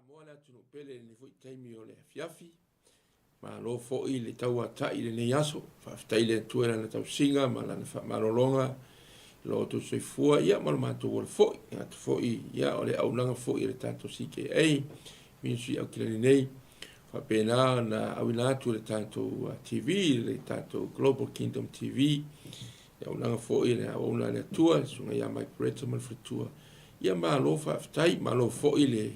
Samoa le atunuu pele i lenei foi taimi o le afiafi. Malo foi le tauatai i lenei aso. Faafetai i le Atua i Lana tausiga ma Lana faamalologa i lo outou soifua ia ma lo matou ola foi. E atu foi ia o le auaunaga foi a le tatou CKA Ministry Aukilani nei faapena ona auina atu le tatou TV, le tatou Global Kingdom TV, le auaunaga foi le auauna a le Atua, le susuga ia Mike Bretta ma le faletua. Ia malo faafetai, malo foi le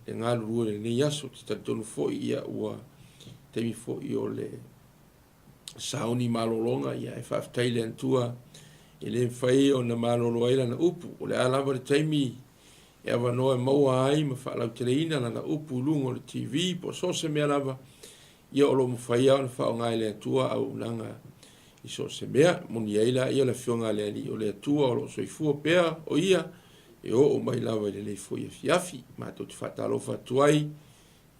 le galulue i lenei aso. Ou te talitonu foi ia ua taimi foi o le sauni malologa, ia e faafetai i le Atua e le mafai ona malolo ai lana upu. O le a lava le taimi e avanoa e maua ai ma faalauteleina lana upu i luga o le TV po o so o se mea lava, ia o lo o mafai lava ona faaaoga e le Atua auaunaga i so o se mea. Moni ai laia o le Afioga a le Alii o le Atua o lo o soifua pea o Ia e oo mai lava i lenei foi afiafi. Matou te faatalofa atu ai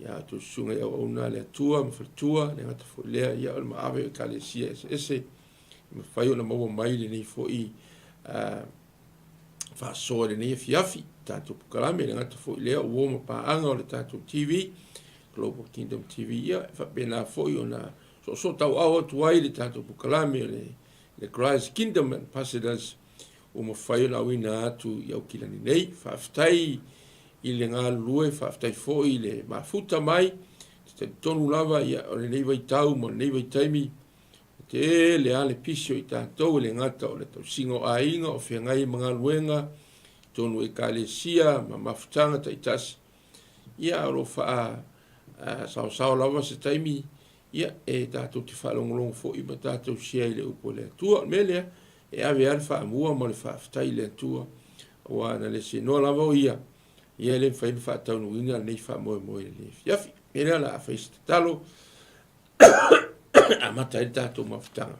ia outou susuga i auauna a le Atua ma faletua, le gata foi lea, ia o le maave o ekalesia eseese e mafai ona maua mai lenei foi faasoa i lenei afiafi tatou polokalame, le gata foi lea o uo ma paaga o le tatou TV, Global Kingdom TV, ia e faapena foi ona soosoo tauau atu ai le tatou polokalame o le Christ Kingdom Ambassadors ua mafai ona auina atu i Aukilani nei. Faafetai i le galulue, faafetai foi i le mafuta mai, te talitonu lava ia o lenei vaitau ma lenei vaitaimi, e tele lava le pisi o i tatou e le gata o le tausiga o aiga, o feagai ma galuega, totonu o ekalesia ma mafutaga taitasi, ia o lo o faa saosao lava se taimi ia e tatou te faalogologo foi ma tatou share i le upu a le Atua. O le mea lea, e ave lava le faamua ma le faafetai i le Atua, aua ana le seanoa lava o Ia, ia e le mafai ona faataunuuina lenei faamoemoe i lenei afiafi. O le mea lea, o le a fai se tatalo amata ai le tatou mafutaga.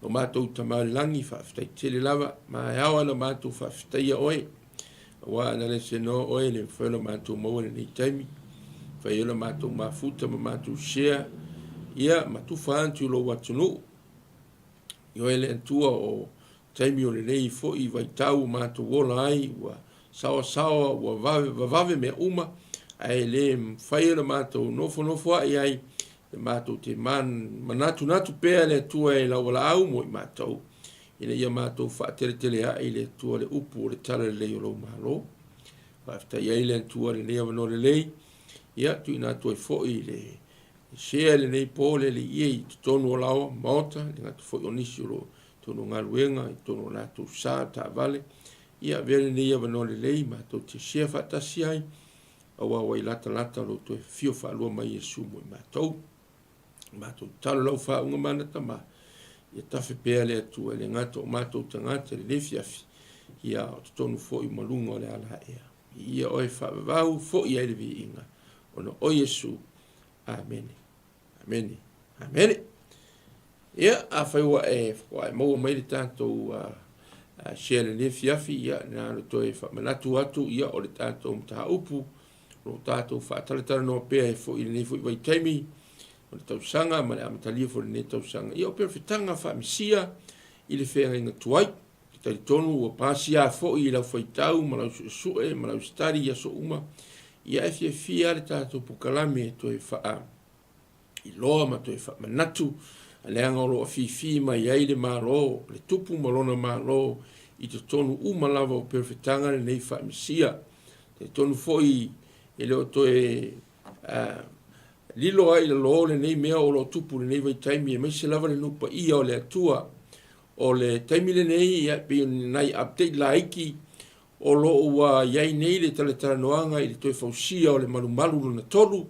Lo matou Tama i le lagi, faafetai tele lava, ma e ao ona matou faafetaia oe, aua ana le seanoa oe, e le mafai ona matou maua lenei taimi, mafai ona matou mafuta ma matou share, ia ma tufa atu i lou atunuu. I oe le Atua o taimi o lenei foi vaitau ua matou ola ai, ua saoasaoa, ua vave, vavave mea uma, ae le mafai ona matou nofonofoa'i ai, e matou te manatunatu pea le Atua e laualaau mo i matou, ina ia matou faateletelea'i i le Atua le upu o le talalelei o lou Malo. Faafetai ai le Atua i lenei avanoa lelei, ia tuuina atu ai foi le share lenei po le alii e i totonu o laoa maota, le gata foi o nisi o lo o totonu o galuega, i totonu o latou sa, taavale, ia avea lenei avanoa lelei matou te share faatasi ai, aua ua i latalata lou toe fio faalua mai Iesu mo i matou. Matou tatalo lau faauga ma ana tama, ia tafe pea le Atua i le gata o matou tagata i lenei afiafi, ia o totonu foi ma luga o le alaea. Ia oe faavavau foi ai le viiga, ona o Iesu. Amene. Amene. Amene. Ia, afai ua e, ua e maua mai le tatou share lenei afiafi, ia, na ona toe faamanatu atu, ia, o le tatou mataupu, o lo o tatou faatalatalanoa pea ai foi i lenei foi vaitaimi, o le tausaga ma le amatalia foi o lenei tausaga, ia, o perofetaga faa-Mesia i le feagaiga tuai. Ou te talitonu ua pasia foi i lau faitau ma lau suesue ma lau study i aso uma, ia, e fiafia lava le tatou polokalame e toe faa iloa ma toe faamanatu, leaga o lo o afifi mai ai le Malo, le Tupu ma lona Malo i totonu uma lava o perofetaga lenei faa-Mesia. Talitonu foi e le o toe lilo ai i lalo lenei mea o lo o tupu i lenei vaitaimi, aemaise lava le nuu paia o le Atua. O le taimi lenei, ia, pei o nai update laiti o lo o ua i ai nei le talatalanoaga i le toe fausia o le malumalu lona tolu,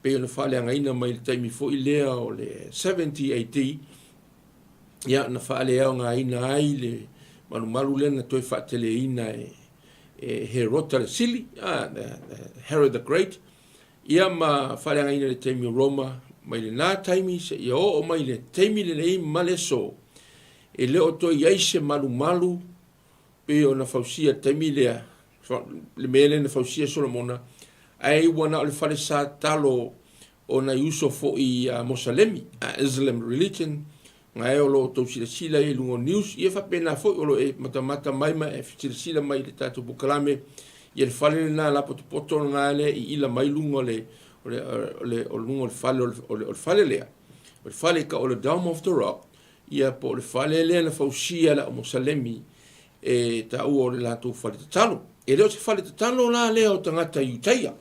pei ona faaleagaina mai i le taimi foi lea o le 70 AD, ia, na faaleaogaina ai le malumalu lea na toe faateleina e Herota le Sili, Herod the Great, ia ma faaleagaina i le taimi o Roma, mai lena taimi seia oo mai le taimi lenei ma le aso, e le o toe i ai se malumalu pei ona fausia i le taimi lea, le mea lea na fausia e Solomona, ae ua na o le fale satalo o nai uso foi a Mosalemi, a Islam religion, na e o lo o tou silasila i luga o news, ia faapena foi o lo o e matamata mai ma e silasila mai i le tatou polokalame. Ia le fale lena lapotopoto lena lea i ila mai luga o le o le o le o luga o le fale o le o le fale lea. O le fale e tau o le Dome of the Rock, ia po o le fale lea na fausia e le au Mosalemi e taua o le latou fale tatalo. E le o se fale tatalo la lea o tagata Iutaia.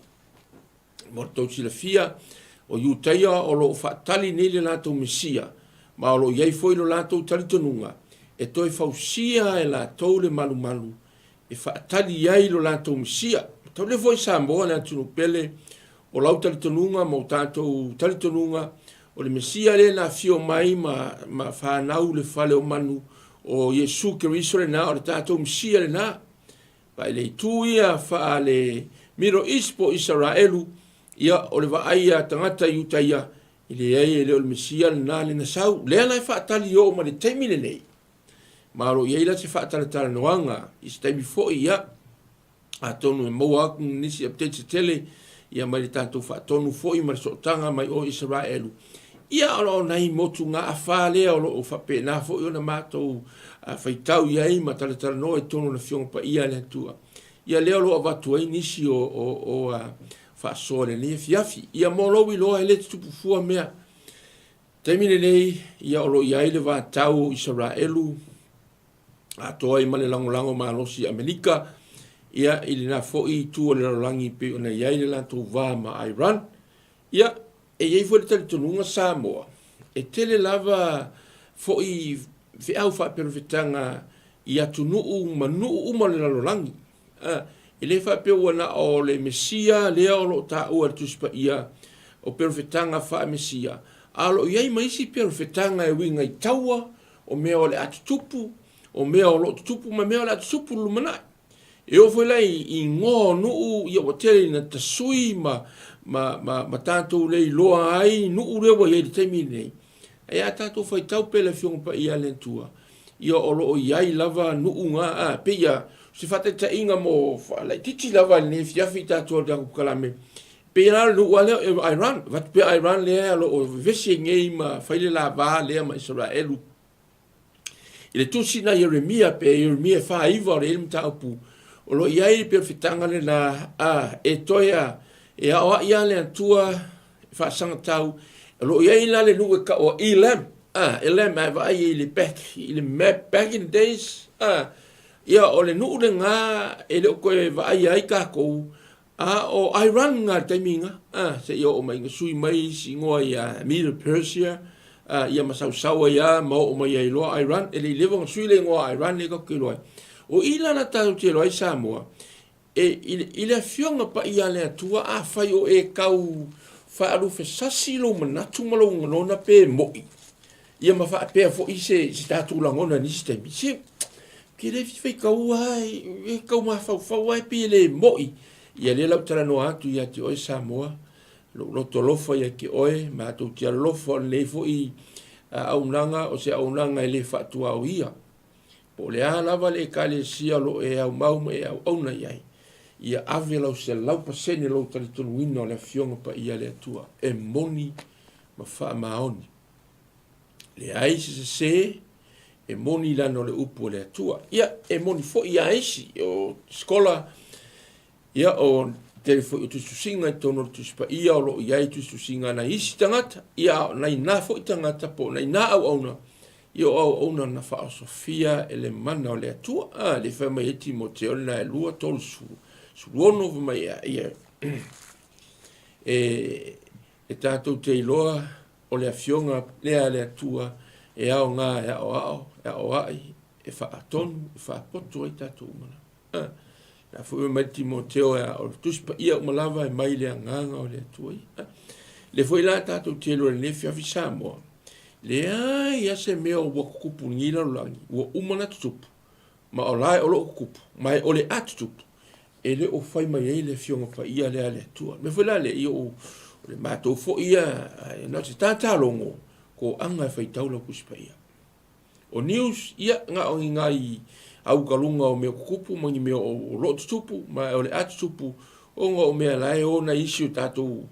Mo le tou silafia, o Iutaia o lo o faatali nei le latou Mesia, ma o lo o i ai foi lo latou talitonuga e toe fausia e latou le malumalu e faatali ai lo latou Mesia. Mataulia foi Samoa le atunuu pele, o lau talitonuga ma o tatou talitonuga, o le Mesia lea na afio mai ma, ma fanau le fale o manu, o Iesu Keriso lena, o le tatou Mesia lena. Ma i le itu ia faa-le Middle East po o Isaraelu, ia o le vaai a tagata Iutaia, e leai e le o le Mesia lena le na sau. Lea la e faatali oo mai le taimi lenei. Ma o lo o i ai la se faatalatalanoaga i se taimi foi, ia, atonu e maua atu nisi updates se tele, ia mai le tatou faatonu foi ma le sootaga mai o Isaraelu. Ia o lo o nai motugaafa lea o lo o faapena foi ona matou faitau i ai ma talatalanoa i totonu o le Afioga Paia a le Atua. Ia lea o lo o avatu ai nisi o faasoa i lenei afiafi. Ia mo lou iloa e le tutupu fua mea. Taimi lenei, ia o lo o i ai le vatau o Isaraelu atoa ai ma le lagolago malosi i Amerika, ia i lena foi itu o le lalolagi pei ona i ai le latou va ma Iran. Ia, e i ai foi le talitonuga Samoa, e tele lava foi feau faaperofetaga i atunuu ma nuu uma o le lalolagi. E le faapea ua na o le Mesia lea o lo o taua e le Tusi Paia o perofetaga faa-Mesia, a o lo o i ai ma isi perofetaga e uiga i taua, o mea o le a tutupu, o mea o lo o tutupu ma mea o le a tutupu i le lumanai. E oo foi la i igoa o nuu, ia ua tele ina tasui ma, ma, ma, ma tatou le iloa ai nuu lea ua i ai i le taimi lenei. Ae a tatou faitau pea i le Afioga Paia a le Atua, ia o lo o i ai lava nuu na, a, pei a, se faataitaiga mo faalaitiiti lava i lenei afiafi i tatou o le tatou polokalame, pei la o le nuu lava lea o Iran, avatu pea Iran lea o lo o vevesi ai nei ma fai le lava lea ma Isaraelu. I le tusi na Ieremia, pe Ieremia 4:9 o le i ai le mataupu, o lo o i ai le perofetaga lena, a, e toe a, e aoai lava le Atua e faasagatau, o lo o i ai la le nuu e tau o Elam, a, Elam, a e vaai i le back, i le map back in the days, a, ia o le nuu lena e le o toe vaaia ai tatou, A o Iran nga taimi nga, a, seia oo mai ina sui mai isi igoa ia Medo Persia, a, ia ma sausau ai a ma oo mai ai loa Iran, e le i leva ona sui le igoa Iran lea tatou te iloa ai. O i la la tatou te iloa ai Samoa, e, i, le, i le Afioga Paia a le Atua, afai o e tau faalufesasi lou manatu ma lou lagona pe mo'i, ia ma faapea foi se, se tatou lagona i nisi taimi, se, ke le fia faitaua e tau mafaufau lava e pei e le mo'i. Ia lea la ou talanoa atu ia te oe Samoa, lou loto alofa ia te oe, matou te alofa o lenei foi auaunaga, o se auaunaga e le faatuaoia. Po o le a lava le ekalesia o lo o e aumau ma e auauna i ai, ia ave lau 100% lou talitonuina o le Afioga Paia a le Atua e moni ma faamaoni. Leai se sese e moni lana o le upu a le Atua. Ia, e moni foi ia isi, o skola, ia, o tele foi o tusitusiga i totonu o le Tusi Paia o lo o i ai tusitusiga a nai isi tagata, ia, a o nai na foi tagata po o nai na auauna, ia o auauna na faaosofia e le mana o le Atua. A, le fai mai ai Timoteo lena e 2, 3, 16, fai mai ia, ia, e, e tatou te iloa O le Afioga lea a le Atua e aoga e aoao, e aoai, e faatonu, e faapoto ai tatou uma lava. A, la foi mai Timoteo e a, o le Tusi Paia uma lava e mai le agaga o le Atua ia. A, le foi la tatou te iloa i lenei afiafi Samoa, leai a se mea ua tutupu i lenei lalolagi, ua uma ona tutupu, ma o la e o lo o tutupu, ma e o le a tutupu, e le o fai mai ai le Afioga Paia lea a le Atua. O le mea foi la lea, ia o le matou foi ia, na o se tatalogo, toaga e faitau lau Tusi Paia. O news, ia, na o ni nai aukaluga o mea tutupu ma ni mea o lo o tutupu, ma o le a tutupu, ona o mea la e o nai isi o tatou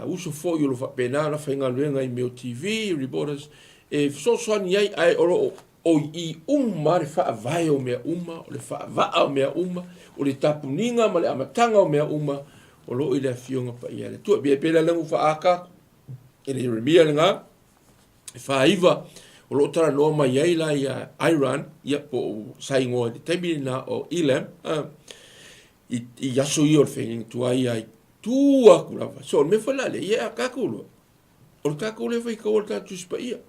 uso foi o lo o faapena ona faigaluega i mea o TV, reporters, e fesoasoani ai, ae o lo o O i uma le faavae o mea uma, o le faavaa o mea uma, o le tapuniga ma le amataga o mea uma, o lo o i le Afioga Paia a le Atua. E pei la lea ua faaata atu e le Ieremia lena, e 49, o lo o talanoa mai ai la ia Iran, ia po o sa igoa i le taimi lena o Elam, i aso ia o le feagaiga tuai ia i tua atu lava. So o le mea foi la lea, ia a tatou loa, o le tatou lea faitaua le tatou Tusi Paia.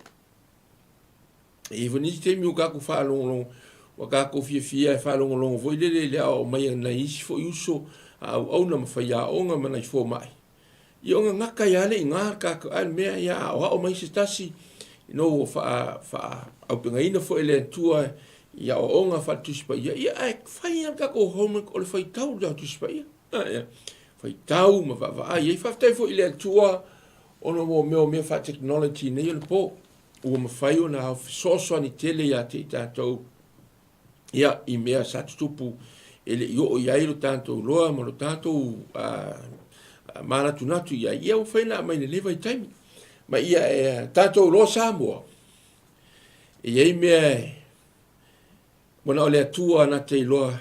E i ai foi nisi taimi ua tatou faalogologo, ua tatou fiafia e faalogologo foi lele i le aoao mai a nai isi foi uso a auauna ma faiaoga ma nai fomai. Ia ona gata ai lava lea i ina le tatou, a o le mea ia aoao mai se tasi, ina ua faaaupegaina foi e le Atua i aoaoga faale-Tusi Paia, ia ae fai lava le tatou homework o le faitau i le tatou Tusi Paia. Faitau ma vaavaai ai. Faafetai foi i le Atua ona ua mea o mea faa-technology nei o le po, ua mafai ona fesoasoani tele ia te i tatou ia, i mea sa tutupu e le i oo i ai lo tatou loa ma lo tatou manatunatu i ai, ia ua mafai ona aumai i lenei vaitaimi. Ma ia e tatou loa Samoa, e i ai mea e manao le Atua na te iloa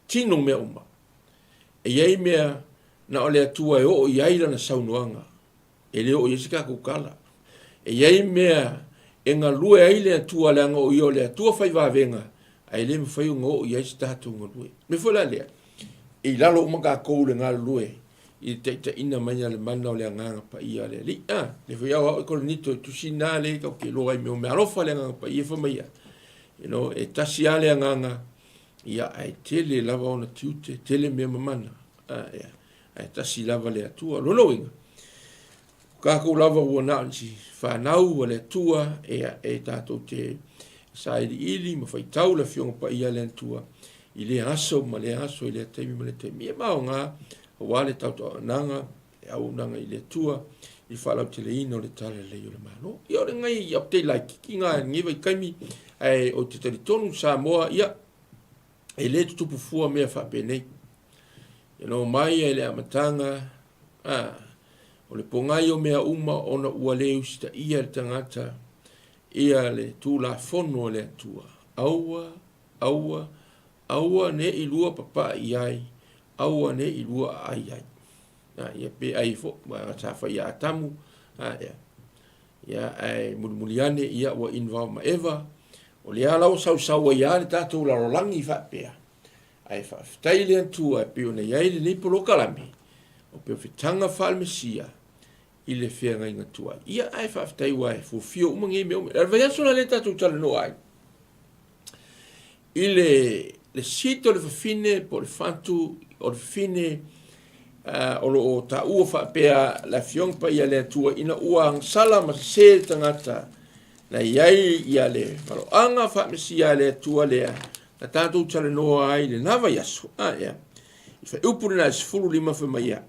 tino mea uma. E i ai mea na o le Atua e oo i ai lana saunoaga, e le oo i ai se tatou tala. E i ai mea e galue ai le Atua leaga o ia o le Atua fai vavega, ae le mafai ona oo i ai se tatou galue. Mea foi la lea, e i lalo uma tatou i le galulue i le taitaiina mai a le mana o le Agaga Paia a le Alii. A, lea foi aoao i Korinito i tusi na lea tatou te iloa ai mea o meaalofa le Agaga Paia fai mai ia. You know, e tasi lava le Agaga, ia, ae tele lava ona tiute, tele mea mamana. A, ia. Ae tasi lava le Atua. Lona uiga, o tatou lava ua na o si fanau a le Atua, e, e tatou te sailiili ma faitau le Afioga Paia a le Atua i lea aso ma lea aso, i lea taimi ma lea taimi. E maoga, aua le tautoaanaga, e auaunaga i le Atua, i le faalauteleina o le Talalelei o le Malo. Ia o le ngai update laitiiti na i lenei vaitaimi, ae ou te talitonu Samoa, ia, e le tutupu fua mea faapenei. E no mai ai le amataga, a, o le pogai o mea uma ona ua le usitaia le tagata ia le Tulafono a le Atua. Aua, aua, aua ne i lua papae i ai, aua ne i lua aai ai. A, ia pe ai fo, sa fai ia Atamu, a, ia. Ia, ae mulimuli ane, ia, ua involve ma Eva. O lea la ua sausau ai lava le tatou lalolagi faapea. Ae faafetai i le Atua e pei ona i ai lenei polokalame o Perofetaga Faale-Mesia i le feagaiga tuai. Ia, ae faafetai ua e fuafia uma nei mea uma. O le vaiaso la lea tatou talanoa ai i le, le seat o le fafine po o le fatu o le fafine o lo o taua faapea le Afioga Paia a le Atua ina ua agasala ma sese le tagata na i ai ia le maloaga faamesia a le Atua lea na tatou talanoa ai i lena vaiaso. A, ia. I fuaiupu lena e 15 fai mai ia.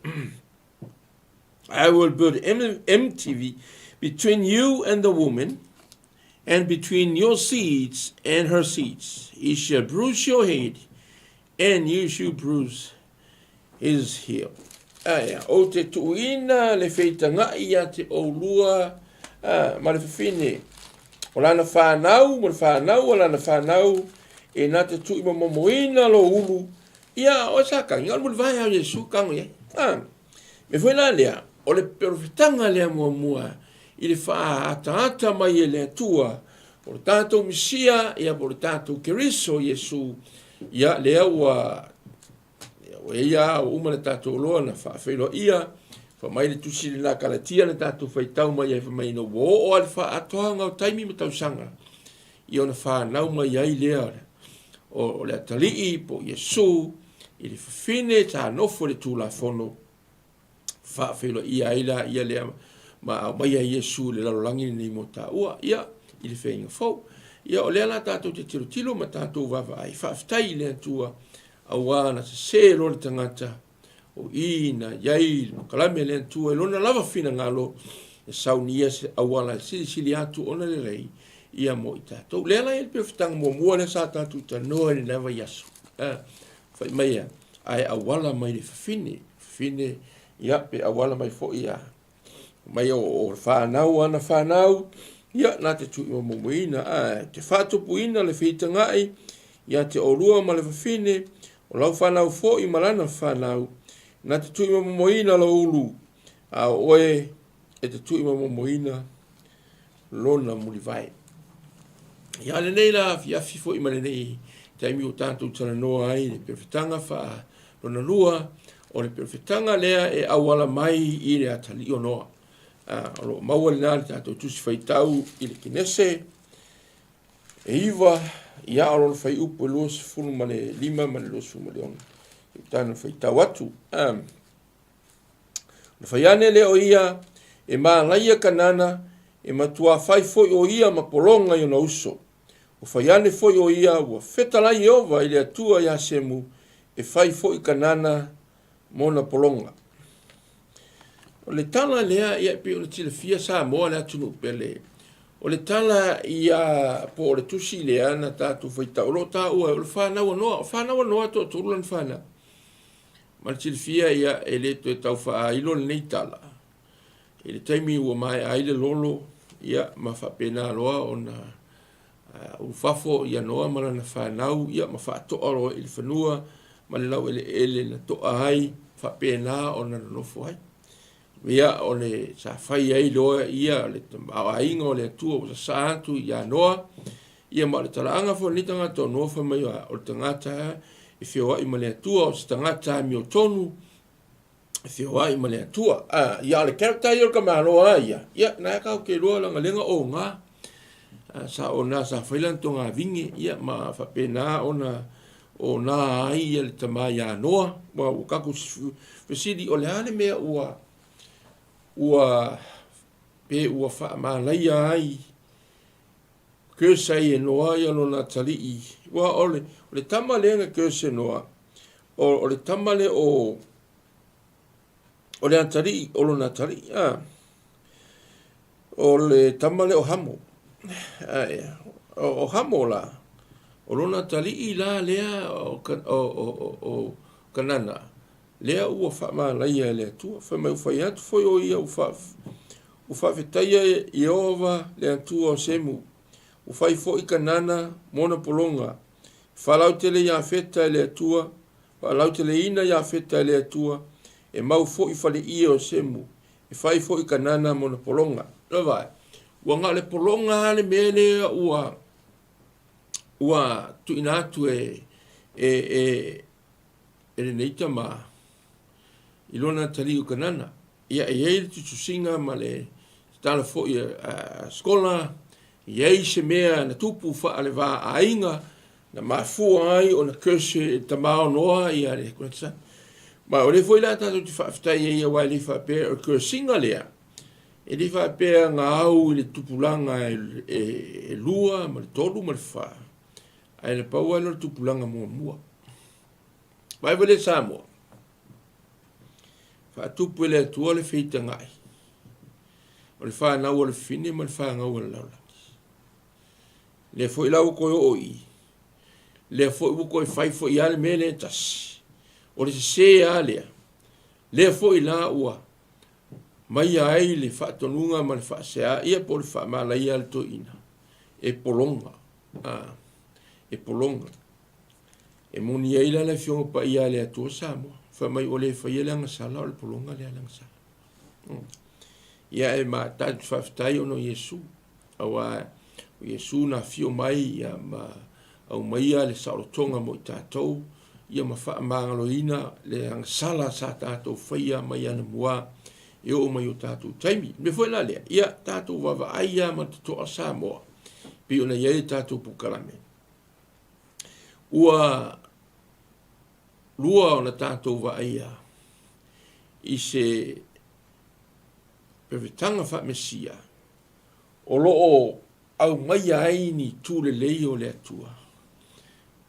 I will build enmity between you and the woman, and between your seeds and her seeds. He shall bruise your head, and you shall bruise his heel. Aia, ou te tuuina le feitagai ia te oulua ma le fafine o lana whanau ma le whanau o lana whanau e na te tui momomoina lo ulu ia o sa kangi o le mulivae au Iesu kango ia. Ah, me foi la lea, o le perofetanga lea muamua i le whaataata mai e le Atua o le tātou Misia, ia po o le tātou Keriso Iesu, ia lea ua Ia, ua ia ua uma le tatou loa na faafeiloaia, fai mai le tusi lena Kalatia na tatou faitau mai ai, fai mai ina ua oo lava le faaatoaga o taimi ma tausaga, ia ona fanau mai ai lea o le atalii po o Iesu i le fafine sa nofo i le Tulafono, faafeiloaia ai la ia lea ma aumaia ai Iesu i le lalolagi lenei mo taua, ia, i le feaiga fou. Ia, o lea la tatou te tilotilo ma tatou vaavaai, faafetai i le Atua, auā na sesē loa le tagata, o i na i ai le polokalame a le Atua i lona lava finagalo, e saunia se auala e silisili atu ona lelei, ia mo i tatou. Lea la e i ai le perofetaga muamua lea sa tatou talanoa i lena vaiaso. Fai mai ia, ae auala mai le fafine, fafine, ia, pe auala mai foi ia, mai o, o fanau ana fanau, Ia, na te tuuimomomoina, ae te faatupuina le feitagai ia te olua ma le fafine, o lau fanau foi ma lana fanau, na te tuuimomomoina lou ulu, a o oe e te tuuimomomoina lona mulivae. Ia, lenei la afiafi foi ma lenei taimi ua tatou talanoa ai i le perofetaga faa lona lua, o le perofetaga lea e auala mai i le atalii o Noa. O lo o maua lena i le tatou Tusi Faitau i le Kenese e 9, ia o lona fuaiupu e 25 ma le 26. E tana faitau atu. Na fai ane lea o ia e manaia Kanana, e matua fai foi o ia ma pologa i ona uso. Ua fai ane foi o ia ua fetalai Ieova i le Atua ia Semu, e fai foi Kanana mona pologa. O le tala lea, ia, e pei ona silafia Samoa le atunuu pele. O le tala ia po o le tusi lea na tatou faitau, o lo o taua o le fanau a Noa. O fanau a Noa e toatolu lana fanau. Ma le silafia, ia, e le toe tau faailo lenei tala. I le taimi ua maea ai le lolo, ia, ma faapena loa ona ulufafo ia Noa ma lana fanau, ia, ma faatoa loa i le fanua ma le laueleele na toa ai, faapena ona nonofo ai. Ia, o le sa fai ai loa ia le tamaoaiga o le Atua ua sasaa atu ia Noa, ia ma o le talaaga foi o lenei tagata o Noa, fai mai o le tagata e feoai ma le Atua, o se tagata amiotonu e feoai ma le Atua. Ia, o le character ia o le tamaloa ia, ia, na e tatou te iloa leaga lea na oga, sa ona sa fai lana togavine, ia, ma faapena ona ona ai ia le tama ia Noa. Ua tatou fesili o le a le mea ua ua pe ua faamalaia ai curse ai e Noa ia lona atalii. Ua o le tama lea na curse e Noa, o le tama lea o le atalii, o lona atalii, a. O le tama lea o Hamo. O Hamo la, o lona atalii la lea o Kanana, lea ua faamalaia e le Atua. Fai mai ua fai atu foi o ia ua faafetaia Ieova le Atua o Semu. Ua fai foi Kanana mona pologa. Faalautele Iafeta e le Atua, faalauteleina Iafeta e le Atua, e mau foi faleie o Semu. E fai foi Kanana mona pologa. Vaai, ua na o le pologa lava le mea lea ua ua tuuina atu e e e e lenei tama i lona atalii o Kanana. Ia, e i ai le tusitusiga ma le tala foi a Skola, e i ai se mea na tupu faale-va aiga na mafua ai ona curse e le tama o Noa ia le grandson. Ma o lea foi la tatou te faafetai ai aua e le faapea o le curse-iga lea, e le faapea na au i le tupulaga e lua ma le tolu ma le fa, ae na pau lava lea o le tupulaga muamua. Vaai foi lea Samoa, faatupu e le Atua le feitagai, o le fanau a le fafine ma le fanau a le lalolagi. Lea foi la ua toe oo i i, lea foi ua toe fai foi lava le mea lea e tasi, o le sese lava lea, lea foi la ua maia ai le faatonuga ma le faasea, ia po o le faamalaia a le toeaina, e pologa, a, e pologa. E moni ai la le Afioga Paia a le Atua Samoa, fai mai ua le faia le agasala, o le pologa lea a le agasala. Ia e ma tatou faafetai ona o Iesu, aua o Iesu na afio mai ia ma aumaia le saolotoga mo i tatou, ia ma faamagaloina le agasala sa tatou faia mai anamua e oo mai o tatou taimi. O le mea foi la lea, ia tatou vaavaai lava ma le totoa Samoa, pei ona i ai le tatou polokalame. Ua lua ona tatou vaaia i se pepetaga faa-Mesia o lo o aumaia ai ni itu lelei o le Atua,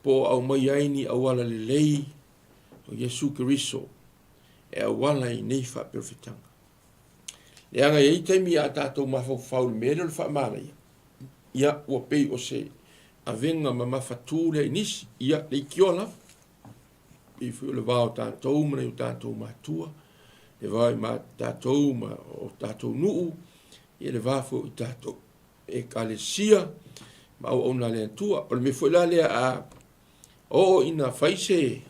po o aumaia ai ni auala lelei o Iesu Keriso e auala i nei faaperofetaga. Leaga e i ai taimi a tatou mafaufau i le mea lea o le faamalaia, ia ua pei o se avega mamafatū lea i nisi, ia leitioa lava. Pei foi o le va o tatou ma nai o tatou matua, le va i tatou ma o tatou nuu, ia le va foi o tatou. Ekalesia ma auauna a le Atua. O le mea foi la lea a oo ina fai se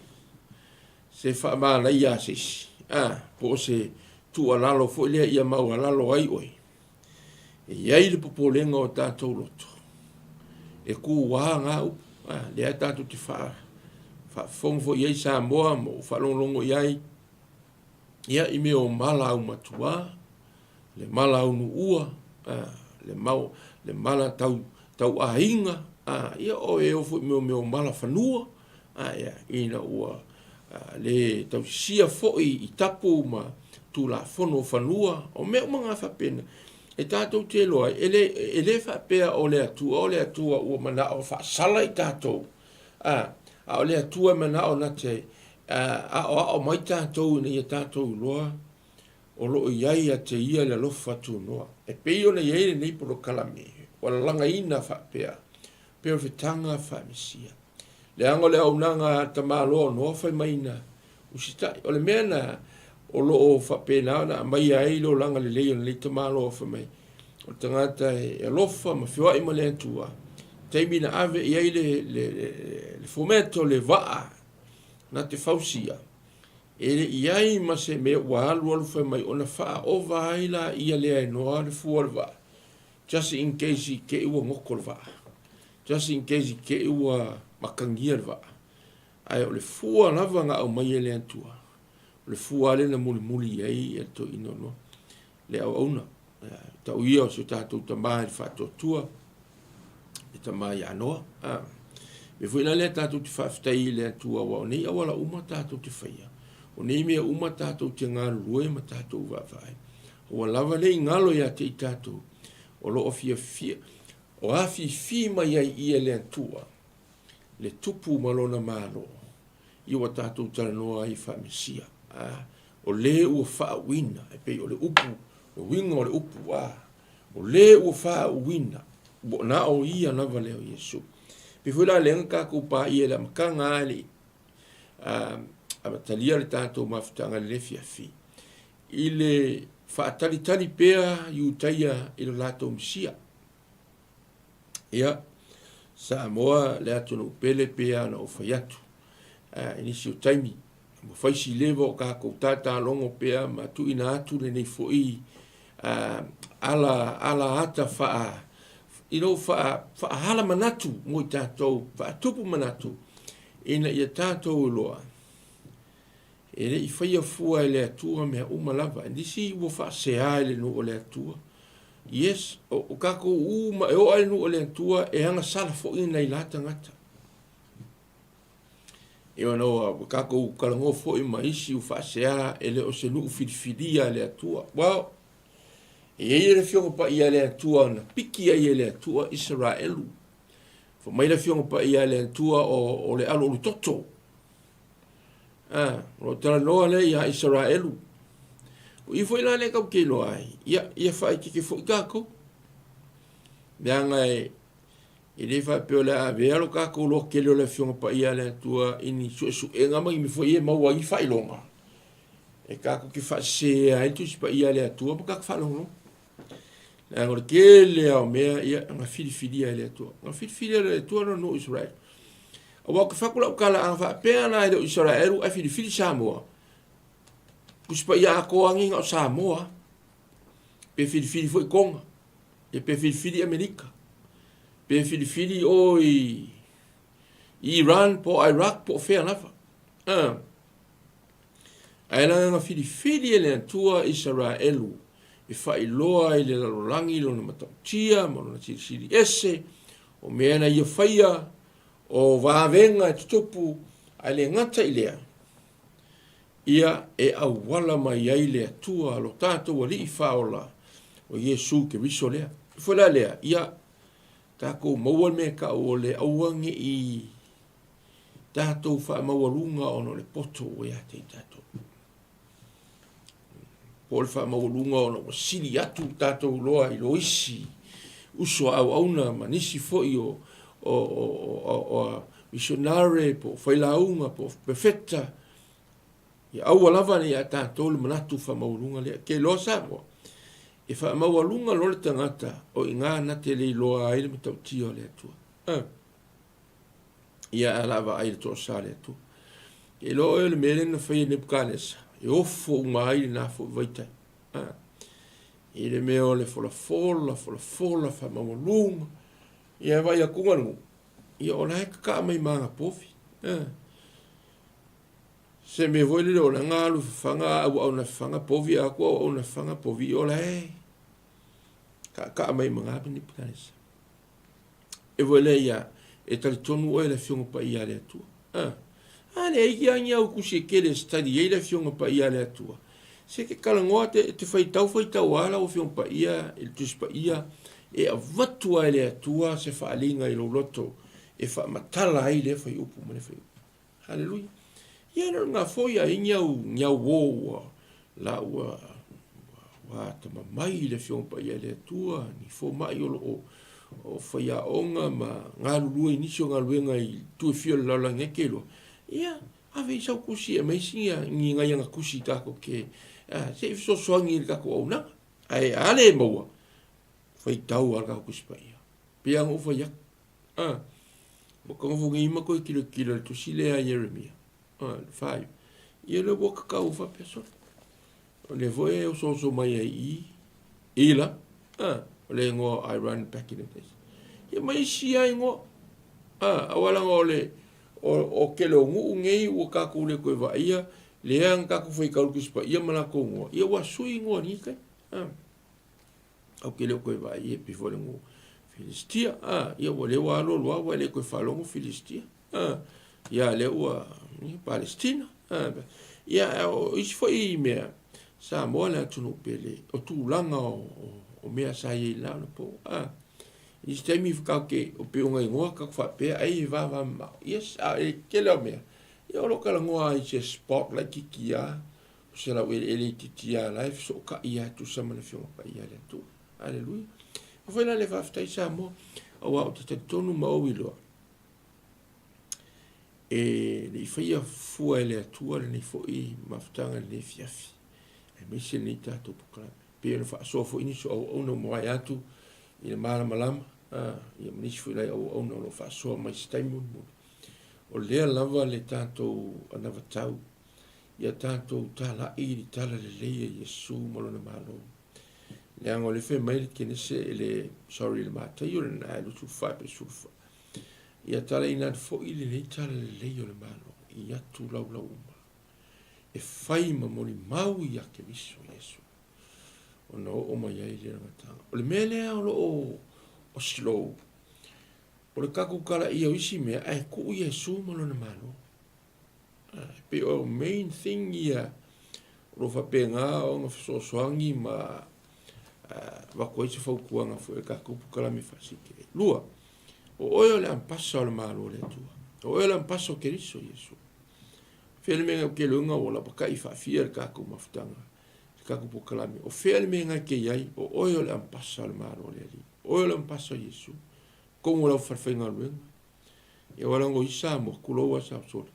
se faamanaia a se isi, a, po o se tuualalo foi lea ia maualalo ai oe, e i ai le popolega o tatou loto, e kua na upu, a, lea tatou te faafofoga foi i ai Samoa ma ou faalogologo i ai, ia, i mea o mala aumatua, le mala aunuua, le mau, le mala tau, tau aiga, a, ia o e o foi mea, mea o mala fanua, a, ia, ina ua le tausisia foi i tapu ma tulafono o fanua, o mea uma na faapena, e tatou te iloa ai, e le, e le faapea o le Atua, o le Atua ua manao e faasala i tatou, a, a o le Atua e manao na te aoao mai tatou ina ia tatou iloa o lo o i ai ia te Ia le alofa tunoa. E pei ona i ai lenei polokalame, ua lalagaina faapea, pei o le fetaga faa-Mesia. Leaga o le auaunaga a tamaloa o Noa fai mai na usitai. O le mea na o lo o faapena ona aumaia ai le olaga lelei o lenei tamaloa fai mai, o le tagata e alofa ma feoai ma le Atua, taimi na ave i ai le, le, le, le fumeto, le vaa na te fausia, E le i ai ma se mea ua alualu fai mai ona faaova ai laia lea e noa le fua o le vaa, just in case i te i ua goto le vaa, just in case i te i ua matagia le vaa. Ae o le fua lava na aumai e le Atua, o le fua lava lea na mulimuli i ai le toeaina o Noa, le auauna. Tau ia o si o tatou tama i le faatuatua, le tama ia Noa. A. Mea foi la lea tatou te faafetai i le Atua, aua o nei auala uma tatou te faia, o nei mea uma tatou te galulue ma tatou vaavaai, ua lava nei galo ia te i tatou, o lo o fiafia, o afifi mai ai ia le Atua, le tupu ma lona Malo, ia ua tatou talanoa ai faa-Mesia. A, o le ua faauuina, e pei o le upu, le uiga o le upu, a, o le ua faauuina, ua na o ia lava lea o Iesu. Pei foi la lea na tatou paia i le amataga lava e le i amatalia le tatou mafutaga i le afiafi, i le faatalitali pea Iutaia i lo latou Mesia. Ia, Samoa le atunuu pele pei lava ona ou fai atu i nisi o taimi, ua fai si leva o tatou tatalogo pea ma tuuina atu lenei foi ala, ala ata faa, you know, faa, faahala manatu mo i tatou, faatupu manatu ina ia tatou iloa E le i faia fua e le Atua mea uma lava. E nisi ua faasea i le nuu o le Atua. Yes, o, o tatou uma e oo i le nuu o le Atua e agasala foi nai la tagata. E ona ua tatou talanoa foi ma isi ua faasea e le o se nuu filifilia e le Atua. Well, e i ai le Afioga Paia a le Atua na piki ai e le Atua Isaraelu. Fai mai le Afioga Paia a le Atua o, o le alualu toto. A, o lo o talanoa lea ia Isaraelu. O i foi la lea tatou te iloa ai, ia, ia faaeteete foi tatou. Leaga e, e le faapea o le a avea lo tatou loa tele o le Afioga Paia a le Atua i ni suesuega ma ni mea foi e maua ai ni faailoga, e tatou te faasese ai le Tusi Paia a le Atua ma tatou faalogologo. Leaga o le tele lava o mea ia na filifilia e le Atua. Na filifilia e le Atua lona nuu Israel. Aua ou te fai atu lau tala a faapea la e le o Israel ae filifili Samoa. Tusi Paia atoa nei na o Samoa. Pe filifili foi Toga. Ia pe filifili Amerika. Pe filifili o i Iran po o Iraq po o fea lava. Ah. Ae leaga na filifili e le Atua Isaraelu e faailoa ai i le lalolagi lona matautia ma lona silisili ese, o mea na ia faia, o vavega e tutupu, ae le gata i lea, ia e auala mai ai le Atua lo tatou Alii Faaola, o Iesu Keriso lea. E foi la lea, ia tatou maua le mea e tau o le aua ne i tatou faamaualuga ona o le poto ua ia te i tatou. Po o le faamaualuga ona ua sili atu tatou loa i lo isi uso a auauna ma nisi foi o, o, o, o, o misionare po o failauga po o pefeta. Ia aua lava ne i a tatou le manatu faamaualuga lea. Ke loa Samoa. E faamaualuga loa le tagata o iga na te le iloa ai le matautia o le Atua. A. Ia ae o le a vaai i le toasa o le Atua. E iloa oe o le mea lea na faia e Nebukanesa, e ofo uma ai lena foi vaitaimi. A. I le mea o le folafola, folafola, faamaualuga, ia e vaai atu le nuu, ia o la e kakaa mai ma ana povi. A. Se mea foi lele o la alu i fafaga, auauna fafaga povi, a atu auauna fafaga povi, o la e kaakaa mai ma na Nebukanesa. E foi lea ia, e talitonu oe le Afioga Paia a le Atua. A, a leai ia ni au tusi e tele e study ai le Afioga Paia a le Atua. Se te talanoa te, te faitau faitau lava lau Afioga Paia i le Tusi Paia e avatu lava e le Atua se faaaliga i lou loto e faamatala ai lea fuaiupu ma lea fuaiupu. Haleluia. Ia na ona foi ai ni au ni au o ua la ua ua atamamai i le Afioga Paia i le Atua, ni fomai o lo o o faiaoga ma galulue i nisi o galuega i itu e fia o le lalolagi ai ke iloa. Ia, ave i sau tusi e aumai si ni nai ana tusi tatou te se i fesoasoani i le tatou auaunaga. Ae a le maua, faitau lava le tatou Tusi Paia. Pei lava ona ou fai atu, A, ua ka nofo nei ma toe tilotilo i le tusi lea a Ieremia, a, le faaiu. Ia lea ua tatau faapea sole. O lea foi e osooso mai ai i i la, a, o le igoa o Iran back in the days. Ia ma isi lava igoa. A, aua leaga o le o, o tele o nuu nei ua tatou le toe vaaia, lea na tatou faitau i le Tusi Paia ma latou igoa, ia ua sui igoa i lenei taimi. A. Ou te le o toe vaai e pei foi le nuu Filistia. Ah, ia ua lea ua alu alu lava ua le toe faalogo Filistia. Ah, ia lea ua ia, Palestina. Ah, ia o isi foi mea Samoa le atunuu pele o tulaga o, o, o mea sa i ai la ona po. Ah, isi taimi tatou te o pei o nai igoa tatou faapea ai e vava mamao. Yes, a e tele o mea. Ia o lo o talanoa i se spot laitiiti lava O se laueleele itiiti lava la e fesootai lava e tusa ma le Afioga Paia a le Atua. Aleluia. E foi la le faafetai Samoa, aua ou te talitonu ma ou iloa, e le i faia fua e le Atua lenei foi mafutaga i lenei afiafi, aemaise lenei tatou polokalame. Pei ona faasoa foi nisi o auauna ua mavae atu i le malamalama, ia ma nisi foi nai auauna o lo o faasoa mai i se taimi mulimuli. O lea lava le tatou anavatau Ia tatou talai i le talalelei a Iesu ma Lona Malo. Leaga o lea fai mai le Kenese i le, sorry, le Mataio lena e 24 pe 14. Ia talaina atu foi lenei talalelei o le Malo i atu laulau uma, e fai ma molimau ia Keriso Iesu, ona oo mai ai le rangataga. O le mea lea o lo o o slow, o le tatou talaia o isi mea, ae tuu Iesu ma Lona Malo. E pei o main thing ia o lo o faapena ona fesoasoani ma avatu ai se fautuaga foi a le tatou polokalame faasikele. Lua, o oe o le ampasa o le Malo o le Atua. O oe o le ampasa o Keriso Iesu. Fea le mea ou te iloa ua lapatai faafia le tatou mafutaga, le tatou polokalame. O fea le mea na te i ai, o oe o le ampasa o le Malo o le Alii. O oe o le ampasa o Iesu. Totonu o lau falefaigaluega, Ia aua leaga o isi Samoa, tulou lava sa sole.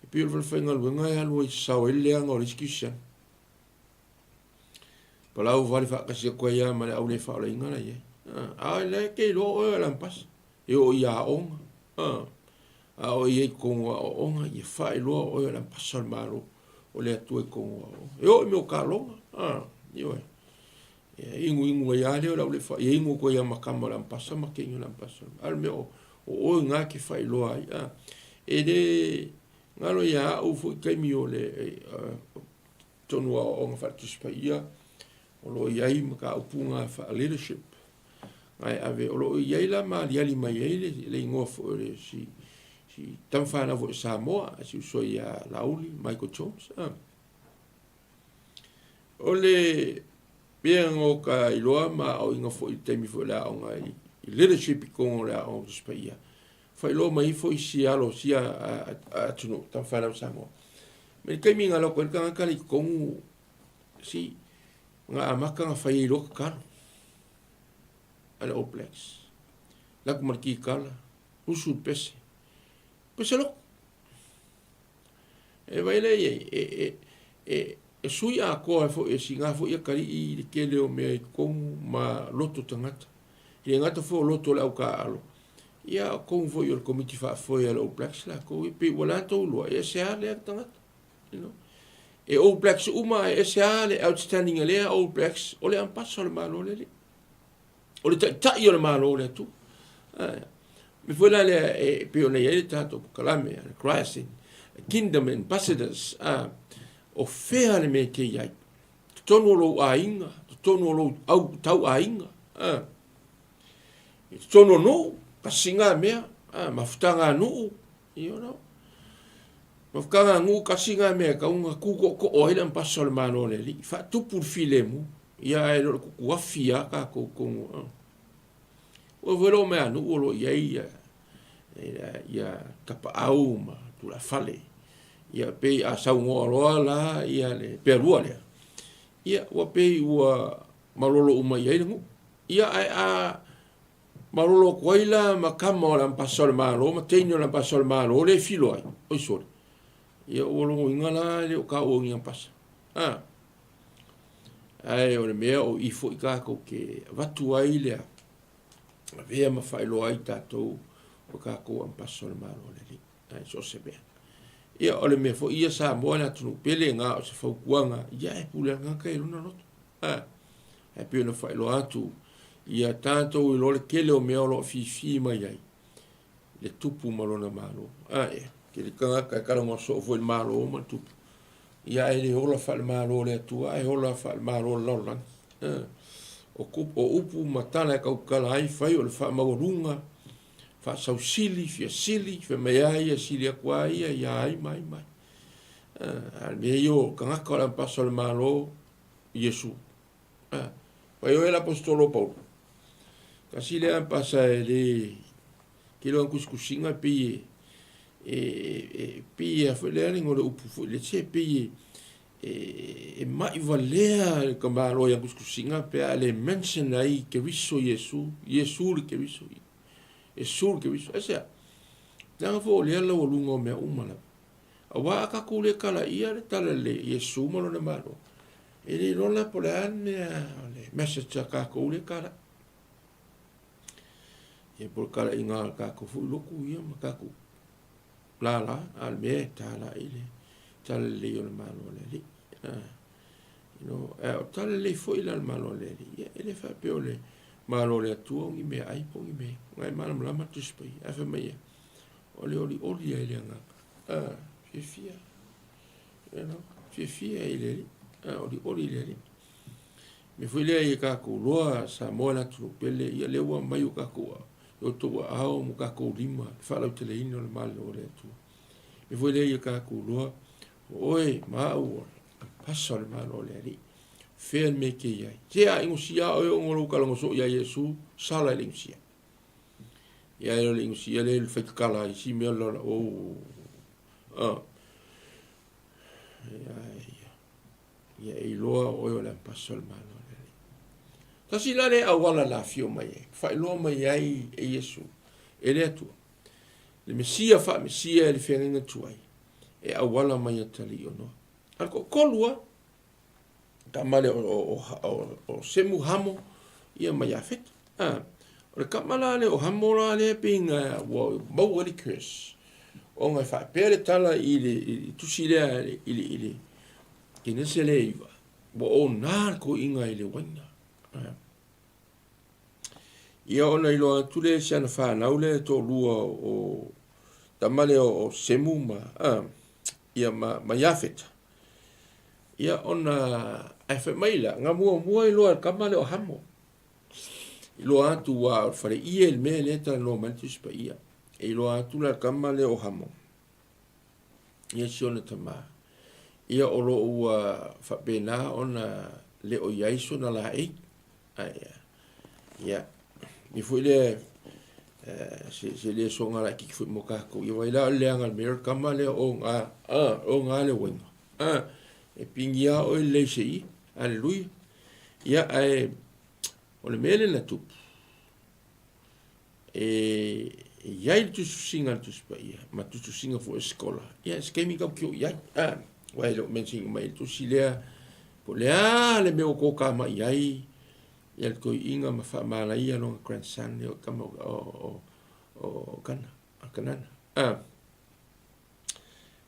E pei o le falefaigaluega e alu ai sao ai le leaga o le isi kerisiano. Palau vale faatasi atu ai lava ma le au le faaolaina la i ai. A o lea e te iloa oe o le ampasa. E oo i aoga. A oo i ai i totonu o aoaoga, ia faailoa oe o le ampasa o le Malo o le Atua i totonu o aoaoga. E oo i mea o taaloga. Ioe. Ia inuinu ai lava lea o le aulefa, ia inu atu ai lava ma tama o le ampasa ma teine o le ampasa. A o le mea o oe na e te faailoa ai, a. E le galo ia au foi taimi o le totonu o aoaoga faale-Tusi Paia, o lo o i ai mataupu na faa-leadership, na e ave, o lo o i ai la ma aliali mai ai le igoa foi o le si, si tama fanau foi o Samoa, si uso ia Laauli, Michael Jones, a. O le mea na ka iloa ma aoaoina foi i le taimi foi o le aoga i leadership i totonu o le aoga o Tusi Paia, faailoa mai ai foi isi alo o sia atunuu, tama fanau Samoa. Mai le taimi na alu atu ai le tagata lea i totonu, si, na amata ona fai ai loa tatalo a le All Blacks. Alu atu ma le kikala, usu le pese, pese loto. E vaai lea i ai, e, e, e, E sui atoa foi e siga foi atalii i le tele o mea i totonu ma loto tagata. E le gata foi o loto o le autaaalo, ia a o totonu foi o le Komiti Faafoe a le All Blacks latou ia, pei ua latou iloa e ese lava lea tagata. You know? E All Blacks uma ae ese lava le outstanding a lea All Blacks o le ampasa o le Malo o le Alii. O le taitai o le Malo o le Atua. Me foi la lea e pei ona i ai le tatou polokalame a le Christ in Kingdom Ambassadors, o fea le mea e te i ai? Totonu o lou aiga, totonu o lou au tau aiga, i totonu o nuu, tasi na mea, mafutaga a nuu, you know. Mafutaga a nuu, tasi na mea e tatau ona tu tootoo ai le ambasa o le Malo o le Alii, faatupu le filemu, ia ae le o le tutuafi lava tatou i totonu. Ua foi loo mea nuu o lo o i ai ia tapaau ma tulafale. Ia pei a saunoa loa la ia le pealua lea, ia ua pei ua malolo uma i ai le nuu. Ia ae a malolo atu ai la ma tama o le ampasa o le Malo ma teine o le ampasa o le Malo lea e filo ai, oi sole, ia ua logoina la e le o taua o ni ampasa. A. Ae o le mea o i foi tatou te avatu ai le avea ma faailoa ai tatou o tatou ampasa o le Malo o le Alii, ae so o se mea. Ia, o le mea foi ia Samoa le atunuu pele na o se fautuaga, ia e pule lava le tagata i lona loto. A, ae pei ona faailoa atu, ia tatou iloa le tele o mea o lo o fifi mai ai le tupu ma lona Malo. A, ia, tele tagata e talanoa soo foi i le Malo ma le tupu. Ia ae le ola faale-Malo o le Atua, ae ola faale-Malo o le lalolagi. O, o upu ma tala e tautala ai, fai o le faamaualuga, faasausili, fia sili, fai mai lava ia, sili atu lava ia ia ai ma ai ma ai. A o le mea ia o tagata o le ampasa o le Malo, Iesu. Fai oe le aposetolo o Paulo, tasi lea ampasa e le tele o tusitusiga pei e e pei e foi lea le igoa o le upu foi lea se pei e e mai valea le tamaloa i tusitusiga pe a le mention ai Keriso Iesu, Iesu le Keriso, Iesu le Keriso. Aisea? Leaga foi o lea laualuga o mea uma lava. Aua a tatou le talaia le tala le Iesu ma lona Malo, e le iloa la po o le a le mea o le message a tatou lea e talai. Ia po o le talaiga a tatou foi lotu ia ma tatou lala, a o le mea e talai le talalelei o le Malo o le Alii. You know, a o talalelei foi la le Malo o le Alii, ia e le faapea o le Malo o le Atua o ni meaai po o ni mea. Na e malamalama le Tusi Paia. Ae fai mai e, o le olioli ai le agaga. Ah, fiafia. You know, fiafia i le Alii. Ah, olioli i le Alii. Mea foi lea ia tatou loa Samoa le atunuu pele, ia lea ua aumai o tatou i outou aao ma tatou lima le faalauteleina o le Malo o le Atua. Mea foi lea ia tatou loa, o oe ma au o le pasa o le Malo o le Alii. Fea le mea e te i ai. Se a igusia oe ona o lou talanoa soo ia Iesu, sala i le igusia. Ia e o le igusia lea le faitatala ai si mea la o. Ah. Ia, ia. Ia e iloa o oe o le ampasa o le Malo o le Alii. Tasi la lea auala na afio mai ai, faailoa mai ai e Iesu, e le Atua, le Mesia faa-Mesia i le feagaiga tuai, e auala mai atalii o Noa. A o le toatolu lava, tama lea o Semu, Hamo, ia ma Iafeta. A, o le tama la lea o Hamo la lea pei na ua maua ai le curse, ona e faapea le tala i le tusi lea i le Kenese lea 9, ua ona le toeaina i le uaina. Ia ona iloa atu lea i si ana fanau lea e toalua o tama lea o Semu ma, ia ma Iafeta. Ia ona ae fai mai la, na muamua iloa e le tama lea o Hamo. Iloa atu aua o le faleie le mea lea e talanoa mai ai le Tusi Paia. E iloa atu la le tama lea o Hamo, ia si ona tama, ia o lo o ua faapena ona le o i ai sona laei. Ae, ia, ia foi lea, se le soga laitiiti foi mo tatou. Ia vai la o le leaga o le mea o le tama lea o ga, o ga le uaina. E pigia oe lelei se i, aleluia. Ia, ae, o le mea lea na tupu, e i ai le tusitusiga a le Tusi Paia ma tusitusiga foi a le sikola, ia, se taimi tatou te oo i ai. Aua e le o mention mai i le tusi lea, po o le a le mea ua kokamai ai ia le toeaina ma faamalaia lona grandson lea o tama o Kana, a Kanana. A,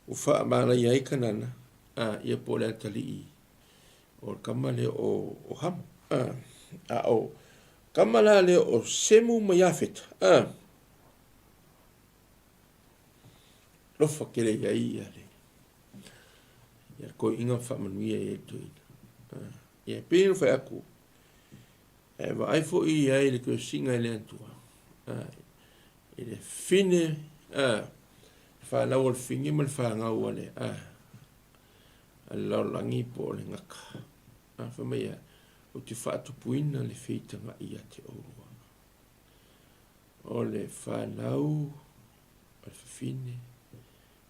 ua faamalaia ai Kanana, a, ia po o le atalii o le tama lea o Hamo. A, a o tama la lea o Semu ma Iafeta, a, alofa tele i ai ia le ia toeaina ma faamanuia i ai le toeaina. Ia pei ona fai atu, e vaai foi i ai le toesina i le Atua, i le fine, le fanau a le fine ma le fanau a le, a le lalolagi po o le gata. Fai mai e, ou te faatupuina le feitagai ia te oulua. O le fanau a le fafine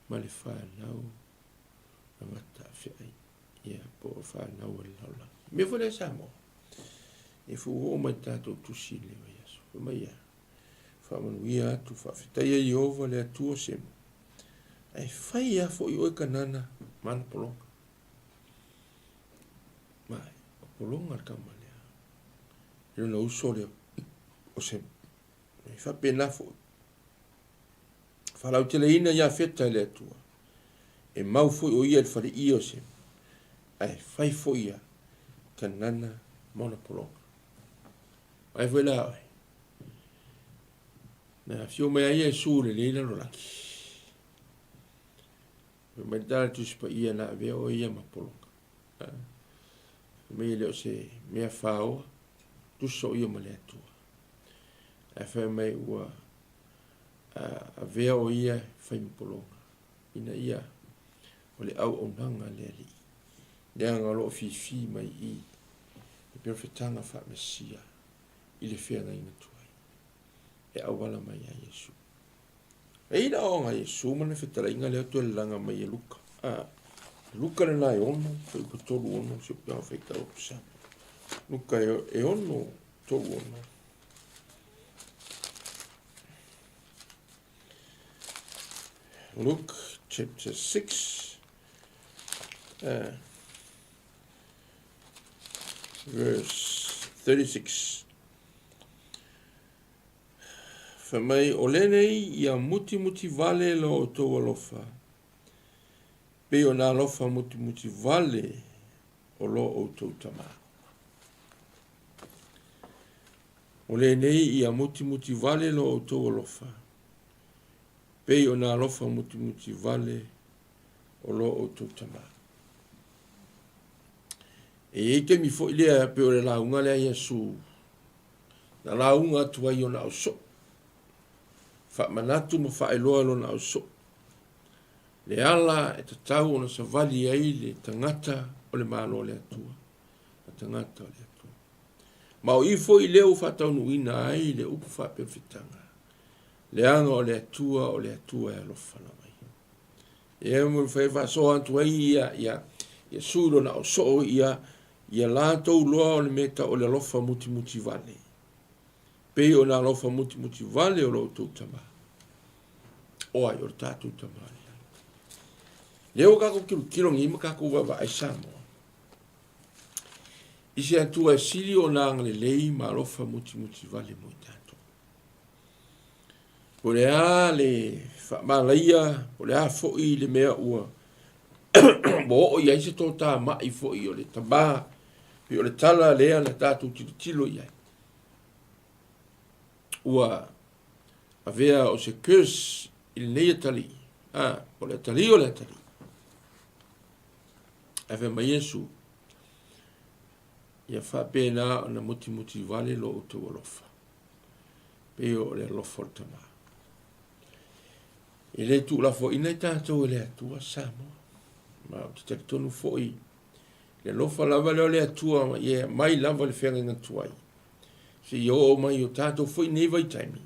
ma le fanau a gatafeai, ia po o fanau a le lalolagi. Mea foi lea Samoa, e foi ua oo mai tatou tusi i le vaiaso. Fai mai ia, faamanuia atu, faafetaia Ieova le Atua o Sema, ae fai lava foi oe Kanana ma ana pologa. Ma o pologa le tama lea. I lona uso lea o Sema. E faapena foi. Faalauteleina Iafeta e le Atua. E mau foi o ia i le faleie o Sema, ae fai foi ia Kanana ma ona pologa. Ai foi la oe. Na afio mai ai Iesu i lenei lalolagi. Fai mai le tala Tusi Paia na avea oe ia ma pologa. Fai mai e le o se mea faoa, tusa o ia ma le Atua. Ae fai mai ua avea o ia fai ma pologa ina ia o le auaunaga a le Alii, leaga o lo o fifi mai i le perofetaga faa-Mesia i le feagaiga tuai e auala mai ia Iesu. E i ai le aoaoga a Iesu ma lana fetalaiga lea toe lalaga mai e Luka. A, Luka lena e 6, fuaiupu 36, si ou peau faitau atu sa. Luka e 6, 36. Luke chapter 6, verse 36. Fai mai, o lenei ia mutimuti vale lo outou alofa, pei ona alofa mutimuti vale o lo outou Tama. O lenei ia mutimuti vale lo outou alofa, pei ona alofa mutimuti vale o lo outou Tama. E i ai taimi foi lea pei o le lauga lea a Iesu na lauga atu ai i ona ausoo, faamanatu ma faailoa i lona ausoo le ala e tatau ona savali ai le tagata o le Malo o le Atua, ma tagata o le Atua. Ma o i foi lea ua faataunuuina ai le upu faaperofetaga, leaga o le Atua o le Atua e alofa lava ia. Ia mo fai faasoa atu ai ia ia Iesu i lona ausoo ia ia latou loa o le mea tau o le alofa mutimuti vale. Pei ona alofa mutimuti vale o lo outou Tama. O ai, o le tatou Tama i le lagi. Lea ua tatou tilotilo nei ma tatou vaavaai Samoa i se Atua e sili ona agalelei ma alofa mutimuti vale mo i tatou. Po o le a le faamalaia, po o le a foi le mea ua ua oo i ai se totamai foi o le tama, pei o le tala lea na tatou tilotilo i ai. Ua avea o se curse i lenei atalii, a, o le atalii o le atalii. Ae fai mai Iesu, ia faapena ona mutimuti vale lo outou alofa, pei o le alofa o le Tama. E le tuulafoaina i tatou e le Atua Samoa. Ma ou te talitonu foi, le alofa lava lea o le Atua ia mai lava le feagaiga tuai, seia oo mai i o tatou foi nei vaitaimi,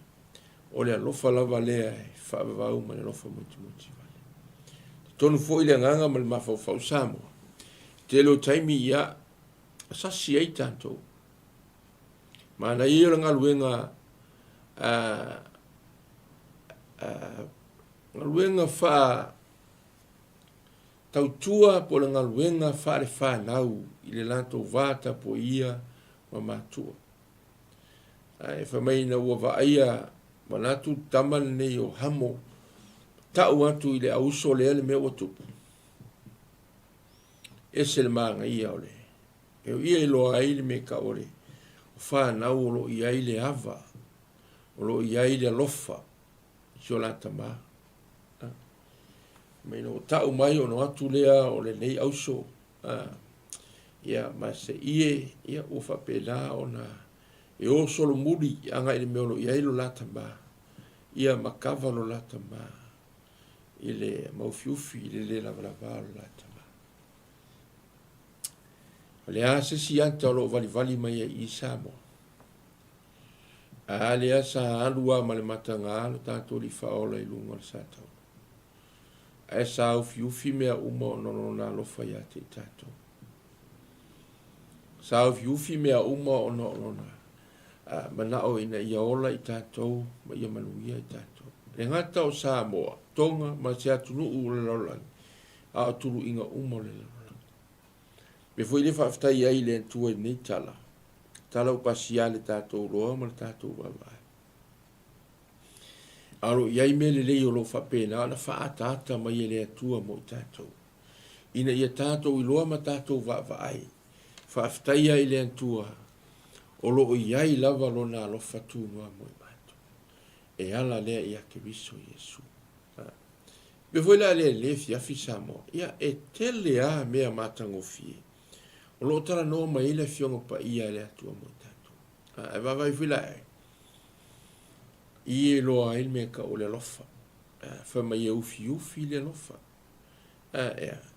o le alofa lava lea e faavavau ma le alofa mutimuti vale. Talitonu foi le agaga ma le mafaufau Samoa, tele o taimi ia sasi ai tatou. Manaia ia o le galuega a galuega faa tautua po o le galuega faale-fanau i le latou va tapuaia ma matua. Ae fai mai ina ua vaaia manatu le tama lenei o Hamo tau atu i le auuso lea le mea ua tupu, ese le manaia o le e o ia iloa ai le mea tau o le fanau o lo o i ai le ava, o lo o i ai le alofa i si o la tama. Mai ina ua tau mai ona o atu lea o lenei auso, ia ma se ie, ia ua faapena ona e o solomuli agai i le mea o lo o i ai lo la tama, ia ma kava lo la tama i le maufiufi i le le lavalava o lo la tama. O le a se isi ata o lo o valivali mai ai i Samoa? A lea sa alu lava ma le mataga lo tatou Alii Faaola i luga o le satauro. Ae sa ufiufi mea uma ona o lona alofa ia te i tatou. Sa ufiufi mea uma ona o lona manao ina ia ola i tatou ma ia manuia i tatou. E le gata o Samoa, Toga ma se atunuu o le lalolagi, a o tuluiga uma o le lalolagi. Mea foi lea faafetai ai i le Atua i lenei tala, tala ua pasia le tatou loa ma le tatou vaavaai. A o lo o i ai mea lelei o lo o faapena ona faaataata mai e le Atua mo i tatou, ina ia tatou iloa ma tatou vaavaai, faafetaia i le Atua o lo o i ai lava Lona alofa tunoa mo i matou, e ala lea ia Keriso Iesu. Mea foi la lea i lenei afiafi Samoa, ia e tele lava mea matagofie o lo o talanoa mai ai le Afioga Paia a le Atua mo i tatou. Ae vaavaai foi la i i e iloa ai le mea e tau o le alofa. Fai mai e ufiufi le alofa.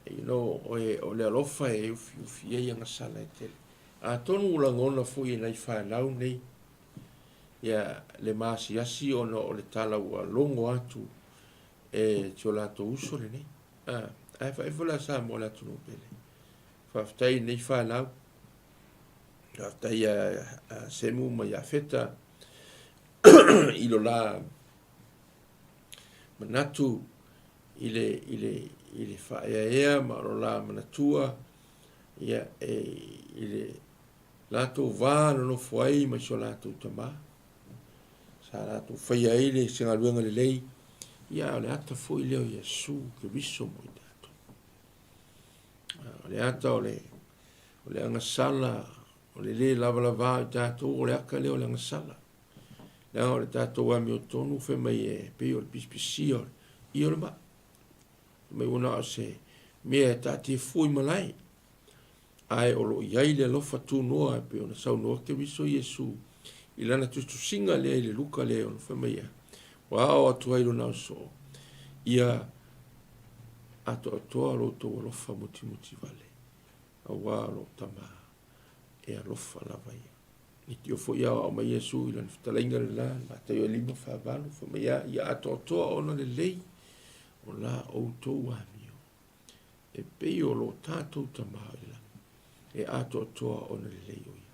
You know, o le alofa e ufiufi ai agasala e tele. Atonu ua lagona foi e nai fanau nei ia le maasiasi ona o le tala ua logo atu e si o latou uso lenei. Ae faaiu foi la Samoa le atunuu pele. Faafetai i nei fanau. Faafetai ia Semu ma Iafeta i lo la manatu i le, i le, i le faaeaea ma lo la manatua ia, e, i le latou va nonofo ai ma si o latou tama. Sa latou faia ai le se galuega lelei, ia o le ata foi lea o Iesu Keriso mo i tatou. O le ata o le, o le agasala, o le lē lavalava o i tatou, o le ata lea o le agasala. Leaga o le tatou amiotonu fai mai e pei o le pisipisia o le ie o le maa. Fai mai ua na o se mea e taatia fua i malae. Ae o lo o i ai le alofa tunoa e pei ona saunoa Keriso Iesu i lana tusitusiga lea i le Luka lea ona fai mai ua ao atu ai lona ausoo, ia atoatoa lo outou alofa mutimuti vale, auā o lou Tama e alofa lava ia. Leitio foi aoao mai Iesu i lana fetalaiga le la, Mataio 5 4 8, fai mai a, ia atoatoa ona lelei o la outou amio, e pei o lo tatou Tama o i lagi, e atoatoa ona lelei o ia.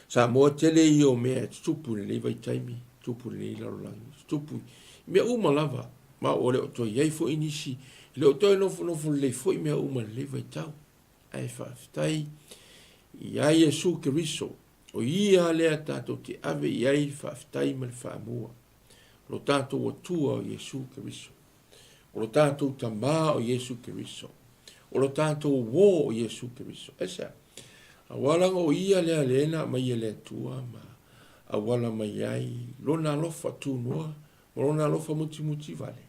Samoa tele ia o mea e tutupu i lenei vaitaimi, tutupu i lenei lalolagi, tutupu i mea uma lava, ma ua le o toe i ai foi nisi, e le o toe nofonofo lelei foi mea uma i lenei vaitau. Ae faafetai ia Iesu Keriso, o ia lea tatou te ave i ai le faafetai ma le faamua. Lo tatou Atua o Iesu Keriso. O lo tatou Tama o Iesu Keriso. O lo tatou uō o Iesu Keriso. Aisea? Aua leaga o ia lea lea na aumai e le Atua ma auala mai ai lona alofa tunoa ma lona alofa mutimuti vale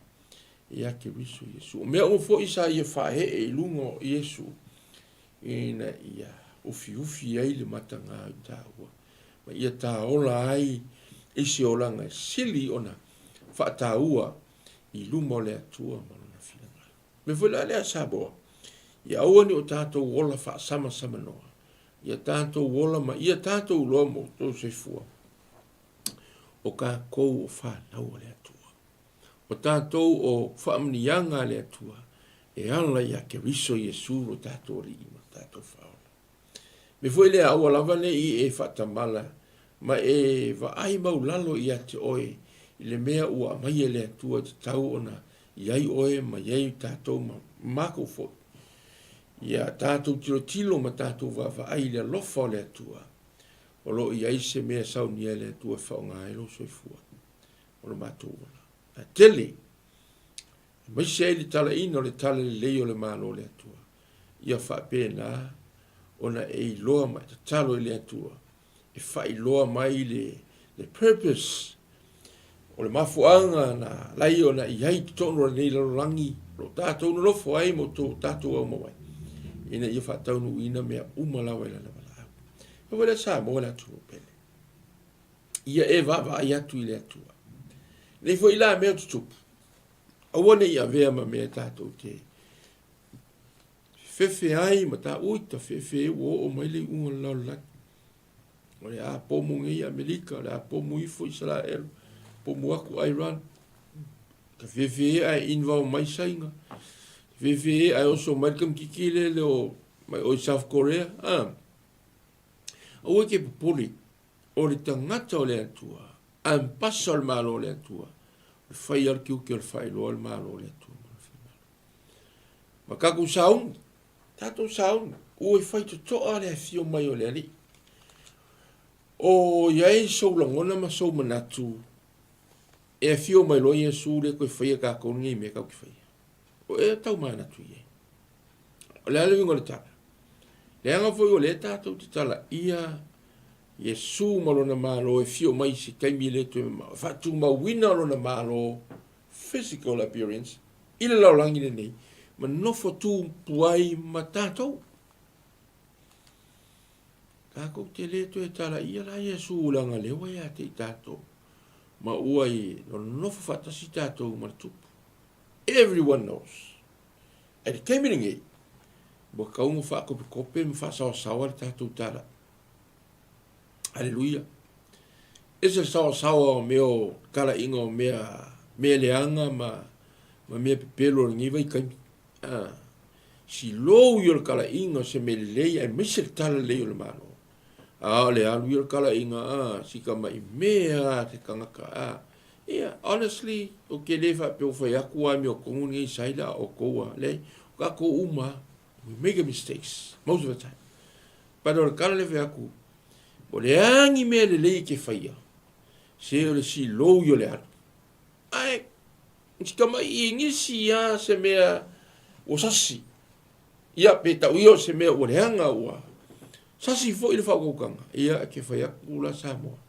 ia Keriso Iesu. O mea uma foi sa ia faaee i luga o Iesu ina ia ufiufi ai le mataga i taua ma ia taola ai i se olaga e sili ona faataua i luma o le Atua ma lona finagalo. Mea foi la lea Samoa, ia aua ne i o tatou ola faasamasamanoa, ia tatou ola ma ia tatou iloa ma outou soifua, o tatou o fanau a le Atua. O tatou o faamanuiaga a le Atua e ala ia Keriso Iesu lo tatou Alii ma lo tatou Faaola. Mea foi lea, aua lava ne i e faatamala ma e vaai maulalo ia te oe i le mea ua aumai e le Atua e tatau ona i ai oe ma i ai tatou ma makou foi. Ia tatou tilotilo ma tatou vaavaai i le alofa o le Atua, o lo o i ai se mea e saunia e le Atua e faaaoga ai lou soifua o lo matou ola. Ae tele, aemaise ai le talaina o le talalelei o le Malo o le Atua, ia faapena ona e iloa ma e tatalo i le Atua e faailoa mai le, le purpose o le mafuaaga na ala ai ona i ai i totonu o lenei lalolagi o lo o tatou nonofo ai ma o tatou aumau ai, ina ia faataunuuina mea uma lava i lana valaau. E foi lea Samoa le atunuu pele. Ia e vaavaai atu i le Atua. Nei foi la mea tutupu, aua ne i avea ma mea tatou te fefe ai ma ta ui ta fefe ua oo mai le iuga o le lalolagi. O le a pomu nei Amerika, o le a pomu ifo Isaraelu, pomu aku Iran. Ta fefe e ae invao mai Saina. Fefe e ae oso mai le kamititi le le o mai o i South Korea. Ah. Aua ke popole, o le tagata o le Atua, ampasa o le Malo o le Atua, o le fai a le tiute o le faailoa le Malo o le Atua. Ma tatou sauni, tatou sauni, ua i fai totoa le afio mai o le Alii. O i ai sou lagona ma sou manatu e afio mai loa Iesu le toe faia tatou lenei mea tatou te faia. O e tau manatu i ai. O le a le uiga o le tala? Leaga foi o lea tatou te talaia Iesu ma lona Malo e fio mai i se taimi e le toe mamao, e faatumauina lona Malo, physical appearance, i le lalolagi lenei, ma nofo tupu ai ma tatou. Tatou te le toe talaia la Iesu leaga lea ua ia te i tatou, ma ua i nonofo faatasi tatou ma le Tupu. Everyone knows. I le taimi lenei, ua tatau ona faakopekope ma faasaoasaoa le tatou tala. Aleluia. Ese le saoasaoa o mea o talaiga o mea, mea leaga ma, ma mea pepelo o lenei vaitaimi. Ah, silou ia o le talaiga o se mea lelei aemaise le tala lelei o le Malo. A o le alu ia o le talaiga, ah, si tamai mea a te tagata, ah, Ia, honestly, ou te le faapea ua fai atu lava amiotonu lenei Saina a outou a, leai, o tatou uma lava, we make a mistakes most of the time. But o le tala lea e fai atu, o le a ni mea lelei e te faia, se o le silou ia o le alu. Ae, si tamai nisi lava se mea ua sasi, ia pe tau ia o se mea ua leaga ua sasi foi le faautautaga, ia e te fai atu la Samoa.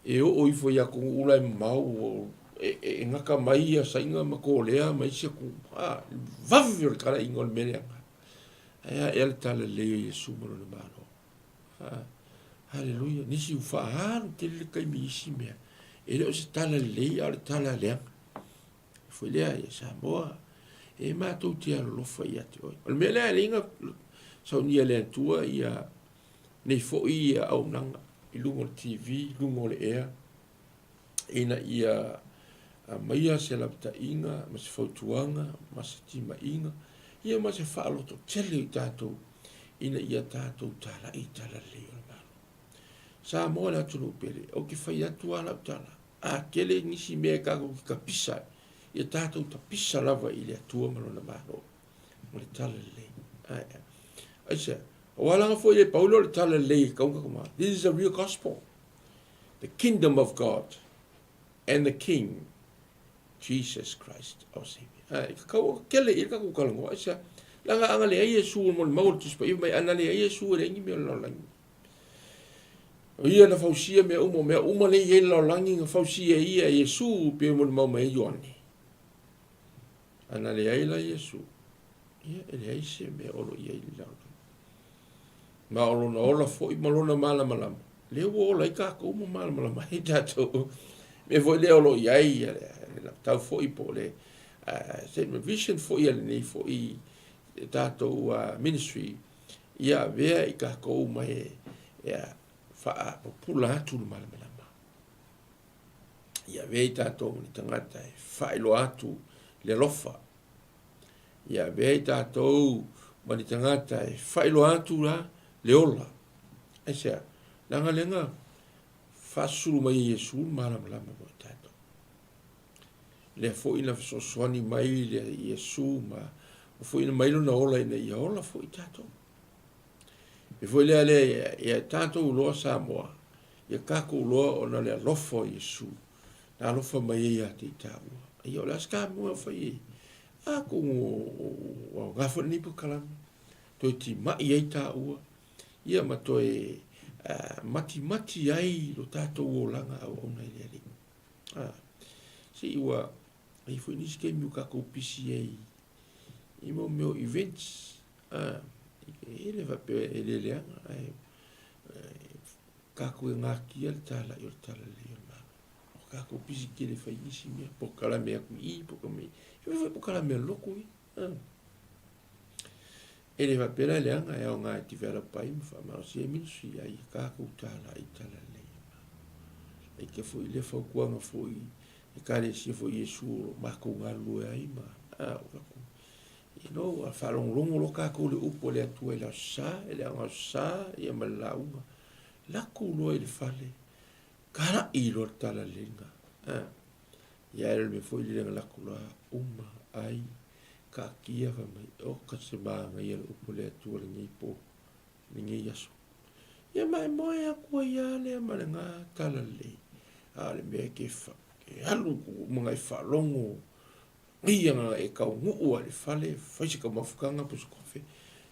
E oo ifo i atunuu la e mamao e gata mai ia Saina ma Kolea ma isi atunuu. A, vave o le talaiga o le mea leaga. Ae a ea le talalelei o Iesu ma lona Malo. A, haleluia. Nisi ua faaalu tele le taimi i isi mea. E le o se talalelei a o le tala leaga. E foi lea ia Samoa, e matou te alolofa ia te oe. O le mea lea e leai na saunia e le Atua ia nei foi auaunaga i luga o le TV, i luga o le ea, ina ia aumaia se lapataiga ma se fautuaga ma se timaiga, ia ma se faalototele i tatou ina ia tatou talai i talalelei o le Malo. Samoa le atunuu pele, ou te fai atu lava lau tala, a tele nisi mea e tatou te tapisa ai, ia tatou tapisa lava i le Atua ma Lona Malo. O le tala lelei. Ae, aisea, aua leaga foi le pau lea o le tala lelei e tatau ona This is a real gospel. The kingdom of God and the King, Jesus Christ, our Savior. Ae, tatau ona kele i le tatou talanoa, aisea, leaga ana leai Iesu o le molimau o le Tusi Paia mai, ana leai Iesu e leai ni mea o le lalolagi. O ia na fausia mea uma, o mea uma lea e i ai le lalolagi na fausia e ia e Iesu pei ona molimau mai ai Ioane. Ana leai la Iesu, ia e leai se mea o lo o i ai i le lalolagi. Ma o lona ola foi ma lona malamalama, lea ua ola ai tatou ma malamalama ai tatou. Mea foi lea o lo o i ai le lapatau foi po o le statement vision foi a lenei foi tatou ministry, ia avea i tatou ma e faapupula atu le malamalama. Ia avea i tatou ma ni tagata e faailoa atu le alofa. Ia avea i tatou ma ni tagata e faailoa atu la le ola. Aisea? Leaga lea na faasusulu mai e Iesu le malamalama mo i tatou. Lea foi na fesoasoani mai le Iesu ma fofoina mai lona ola ina ia ola foi tatou. E foi lea lea ia tatou loa Samoa, ia tatou loa ona le alofa o Iesu, na alofa mai ai ia te i taua. Ia o le a se taua fai ai? Atonu ua aoga foi lenei polokalame, toe timai ai taua, ia ma toe matimati ai lo tatou olaga auauna i le Alii. Se i ua i ai foi nisi taimi ua tatou pisi ai i mo mea o events, e le faapea e le leaga, ae tatou e natia le talai o le talalelei o le Malo. Ua tatou pisi tele e fai nisi mea, polokalame atu i i, polokalame i i. E fai foi polokalame a le lotu ia. E le faapea la e leaga, e aoga e develop ai ma faamalosi ai ministry, a ia tatou talai le talalelei o le Malo. Aite foi lea fautuaga foi Ekalesia foi Iesu o lo o matou galulue ai ma a o atu. You know, a faalogologo loa tatou i le upu a le Atua i le Aso Sa, i le Aso Sa ia ma le lauga, latou loa i le fale, talai loa le talalelei. A, ia ae o le mea foi lele na latou loa uma ai taatia fai mai, oka se manaia le upu a le Atua lenei po, lenei aso. Ia ma e moe atu ai lava lea ma lena talalelei. A o le mea e te e alu uma e faalogo ia na e taunuu lava i le fale, fai se taumafataga po o se kofe,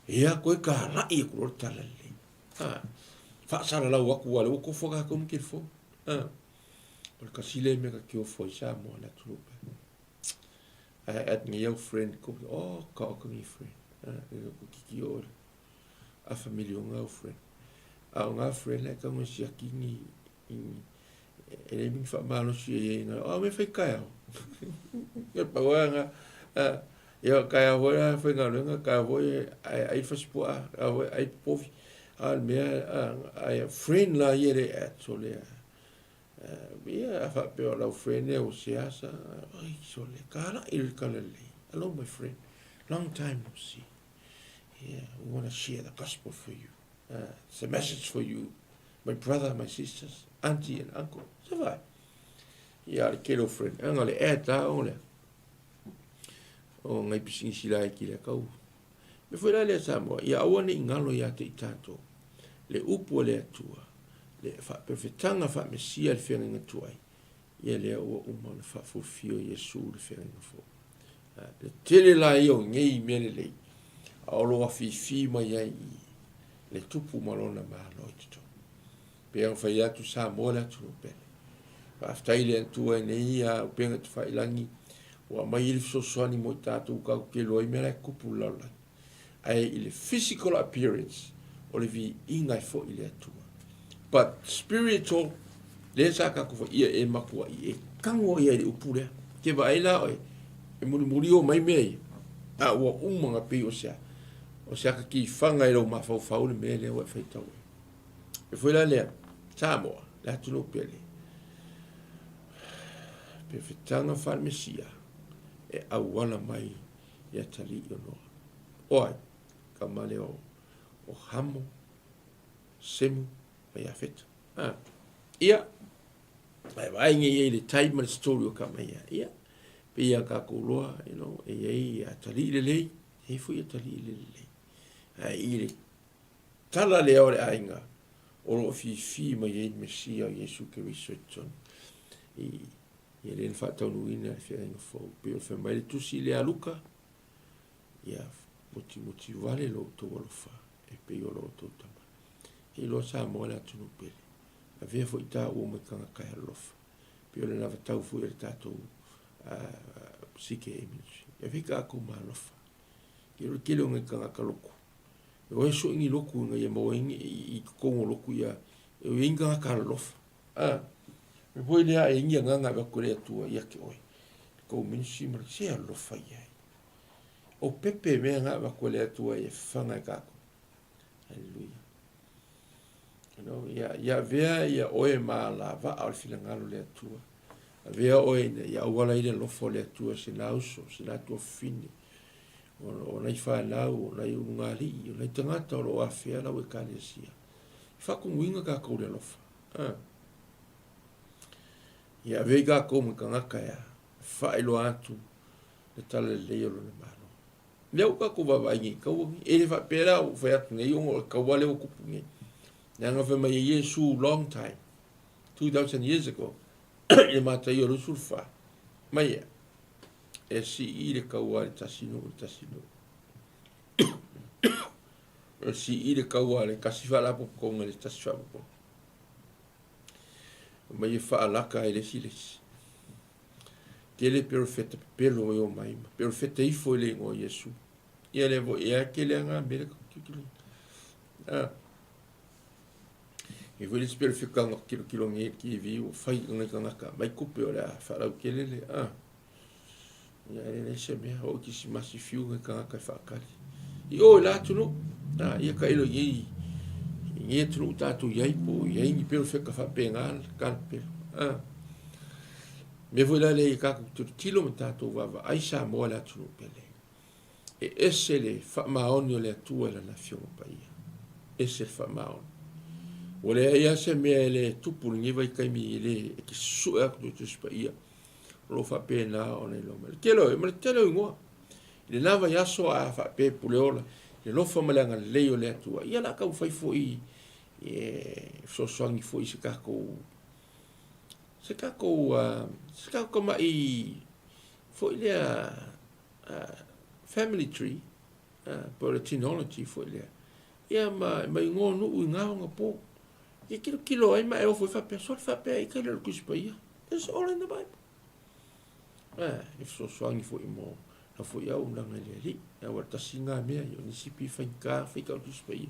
ia toe talai atu loa le talalelei. A, faasalalau atu aua o lea ua tofu lava tatou ma telefoni. A, o le tasi lea mea ta te ofo ai Samoa le atunuu pele. Ae add nei au friend ko, oh, ka oka ni friend. A, e ko kiki o le afa miliona au friend. A o ngā friend e tau e siaki ni, e le ni whaamalosi e ia ngā, oh, me whai kai au. E pau a ngā, ia kai au hoi a whai ngā renga, kai au hoi ai, ai whasipua, ai hoi ai povi. A le mea, ai friend la ia le at, so le, ia a whaapea o lau friend e o siasa, ai, so le, ka la i le kala le, hello my friend, long time no see. Yeah, we want to share the gospel for you. It's a message for you, my brother, my sisters, auntie and uncle. Se vai. Ia, le kelo friend. Anga le e ta o le. O ngai pisinisi la e ki le kau. Me foi la le Samoa, ia aua ne i ngalo ia te i tātou. Le upu o le Atua, le whaaperefetanga whaamesia le whenga tuai. Ia lea ua uma ona faafofio Iesu le feagaiga fou. Le tele la ia o nei mea lelei, a o lo o afifi mai ai i le tupu ma lona Malo i totonu. Pei ona fai atu Samoa le atunuu pele. Faafetai i le Atua i nei ia upega tafailagi ua aumai ai le fesoasoani mo i tatou tatou te iloa ai mea la e tupu i le lalolagi. Ae i le physical appearance, o le viiga e foi i le Atua. But spiritual, lea sa tatou fai, ia e matuai e tago ia i le upu lea. Ke vaai la oe, e mulimuli o mai mea ia, a ua uma na pei o se a, o se ata tifaga i lou mafaufau le mea lea ua e faitau ai. E foi la lea, Samoa, le atunuu pele, pefetaga faale-Mesia e auala mai i atalii o Noa. O ai? Tama lea o, o Hamo, Semu ma Iafeta. Ah. Ia, ae vaai nei i ai le tai ma le story o kama ia. Ia, pei a kākou loa, you know, e i ai atalii lelei, e i ai foi atalii le lelei. Ae i le tala lea o le aiga, o lo o fifi mai ai le Mesia o Iesu Keriso i totonu. I, ia lea na faataunuuina le feagaiga fou. Pei o le fai mai le tusi lea a Luka, ia motimoti vale lo outou alofa e pei o lo outou tama. E iloa Samoa le atunuu pele. Avea foi taua ma tagata e alofa. Pei o le anavatau foi a le tatou CKA Ministry. E avea tatou ma alofa. E o le tele o ngai tagata lotu. E o e sue ni lotu ina ia maua ai i totonu o lotu ia e o i ai ni tagata alolofa. A, me foi lea e ni agaga e avatu e le Atua ia te oe. Le tou ministry ma le se alofa i ai. O pepe mea na avatu e le Atua e faga e tatou. Hallelujah. You know, ia, ia avea ia oe ma alavaa o le finagalo o le Atua. Avea oe ina ia auala i le alofa o le Atua se na uso, se na tuafafine, o nai whanau, o nai ulugalii, o nai tagata o lo o afea lau ekalesia. E faatumuina tatou le alofa. A. Ia avea i tatou ma tagata e a. Faailoa atu le talalelei o Lona Malo. Lea ua tatou vaavaai nei i taua nei. E le faapea la ua fai atu nei ona o le taua lea ua tupu nei. Leaga fai mai e Iesu long time, 2000 years ago, i le Mataio 24, mai ea, e sii le taua a le tasi nuu i le tasi nuu. E sii le taua a le tasi faalapotopotoga i le tasi faalapotopotoga. Mai e faalaka ai le isi le isi. Tele perofeta pepelo e omai ma perofeta ifo i le igoa o Iesu. Ia lea foi, e a tele aga mea le tilotilo. Ah. E foi le isi perofeta na tilotilo nei i le TV ua fai i nai tagata mai tupe o le a faalautele le ah. Ia e leai se mea, oo i Kisimasi fiu nai tagata e faatali. I o i la atunuu, ah, ia tailo i nei i nei atunuu tatou i ai po o i ai ni perofeta faapena tala pepelo. Ah. Mea foi la lea ia tatou tilotilo ma tatou vaavaai Samoa le atunuu pele. E ese le faamaoni o le Atua i Lana Afioga Paia. Ese le faamaoni. Ua leai lava se mea e le tupu i lenei vaitaimi e le e te sue atu le Tusi Paia. O lo o faapena ona iloa mai. Le tele o, ma le tele o igoa. I lena vaiaso a faapea Puleola, le alofa ma le agalelei o le Atua, ia o le a taumafai foi e fesoasoani foi i se tatou se tatou se tatou tamai foi lea family tree po o le genealogy foi lea, ia ma igoa o nuu i na ona po. Ia tilotilo ai ma e ofo ai faapea, sole faapea ita le o le Tusi Paia. It's all in the Bible. E fesoasoani foi mo la foi auaunaga i le Alii. Aua le tasi lena mea, o nisi pei faigata fai tau Tusi Paia.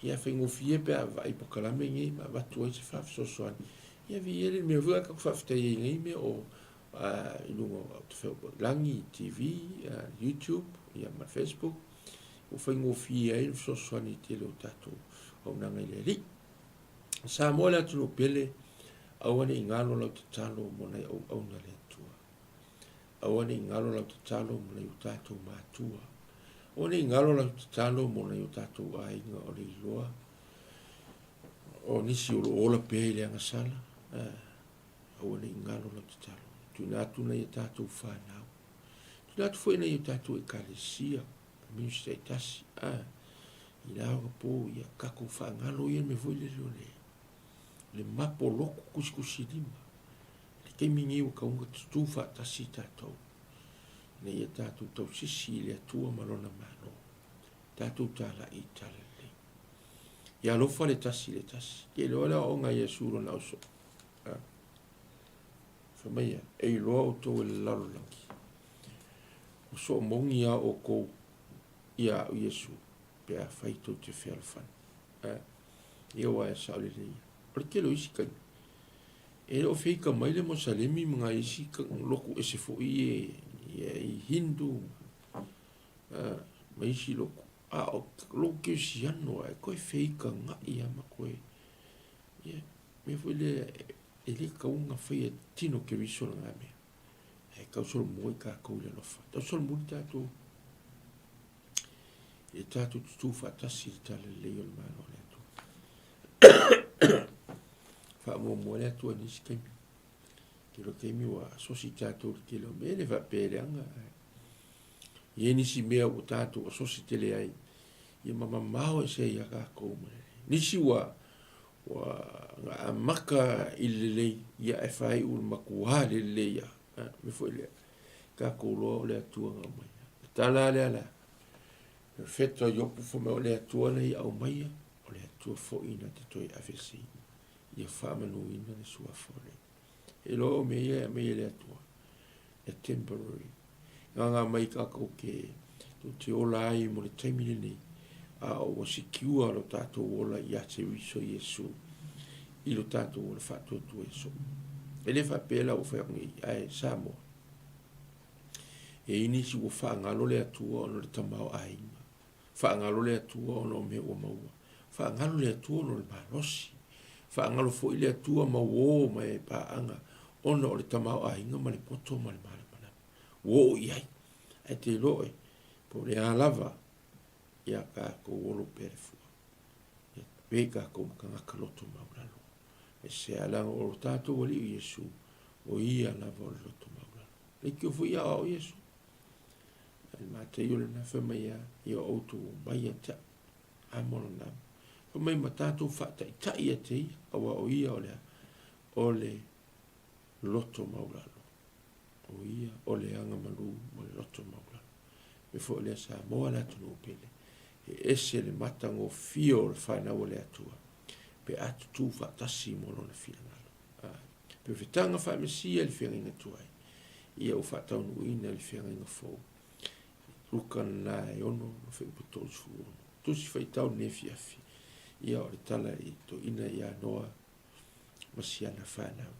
Ia faigofie pe a vaai polokalame nei ma avatu ai se faafesoasoani. Ia viia le mea foi a tatou faafetai ai nei mea o i luga o Lagi, TV, YouTube, ia ma Facebook, ua faigofie ai le fesoasoani i tele o tatou auaunaga i le Alii. Samoa le atunuu pele, aua ne i galo lau tatalo mo nai auauna a le Atua. Aua ne i galo lau tatalo mo nai o tatou matua. Aua ne i galo lau tatalo mo nai o tatou aiga o le iloa o nisi o lo o ola pea i le agasala. Aua ne i galo lau tatalo. Tuuina atu nai a tatou fanau. Tuuina atu foi nai o tatou ekalesia, ministry taitasi, a, i la ona po, ia tatou faagalo ia mea foi lele o le, le mapo lotu kusikusi lima. I le taimi nei ua tatau ona tutu faatasi tatou, ina ia tatou tausisi i le Atua ma Lona Malo. Tatou talai i talalelei. Ia alofa le tasi i le tasi. Ke iloa le aoaoga a Iesu i lona ausoo. Fai mai ia, e iloa outou e le lalolagi, ua soomoni lava outou ia au Iesu, pe afai tou te fealofani. Ia aua e sao lelei ia. O le tele o isi taimi, e le o feika mai le Mosalemi ma nai isi lotu ese foi e, ia, i Hindu, ma isi lotu. A o lotu kerisiano e toe feika ga'i lava ma toe, ia, mea foi lea e le tatau ona faia tino Keriso lena mea. Ae tau solomua i tatou i le alofa. Tau solomuli tatou e tatou tutū faatasi i le talalelei o le Malo o le Atua. Faamuamua le Atua i nisi taimi. Tele o taimi ua asosi tatou i le tele o mea, e le faapea e leaga. I ai nisi mea ua tatou asosi tele ai, ia ma mamao ese ai ia tatou. Nisi ua Ua na amata i le lelei, ia ae faaiu i le matua le lelei lava. A, mea foi lea, tatou iloa o le Atua na aumaia. O le tala lava lea la, Perofeta o Iopu fai mai o le Atua na ia aumaia, o le Atua foi na te toe aveeseina. Ia faamanuina le suafa o le Atua. E iloa o mea ia e aumai e le Atua, e temporary. Gaga mai tatou te, tou te ola ai mo le taimi lenei, a ua secure lo tatou ola ia te Keriso Iesu i lo tatou ola faatuatua i aso uma. E le faapea la ua fai atu nei, ae Samoa, e i ai nisi ua faagalo le Atua ona o le tamaoaiga, faagalo le Atua ona o mea ua maua, faagalo le Atua ona o le malosi, faagalo foi le Atua ma uo ma e paaga ona o le tamaoaiga ma le poto ma le malamalama ua oo i ai. Ae te iloa oe, po o le a lava, ia tatou olo pea le fua. Ia avea tatou ma tagata loto maualalo. E se leaga o lo tatou Alii o Iesu, o Ia lava o le loto maualalo. Leitio foi ia aoao Iesu. Ae le Mataio lena fai mai a, ia outou omai ia te au. Amo lona amo. Fai mai ma tatou faataitai ia te ia, auā o ia o le a? O le loto maualalo. O ia o le aga malū ma le loto maualalo. Mea foi o lea Samoa le atunuu pele, e ese le matagofie o le fanau a le Atua pe a tutū faatasi mo Lona finagalo. A pefetaga faa-Mesia i le feagaiga tuai, ia ua faataunuuina i le feagaiga fou. Luka lena e 6 ma fuaiupu 36. Tusi faitau lenei afiafi, ia o le tala i toeaina ia Noa ma si ana fanau,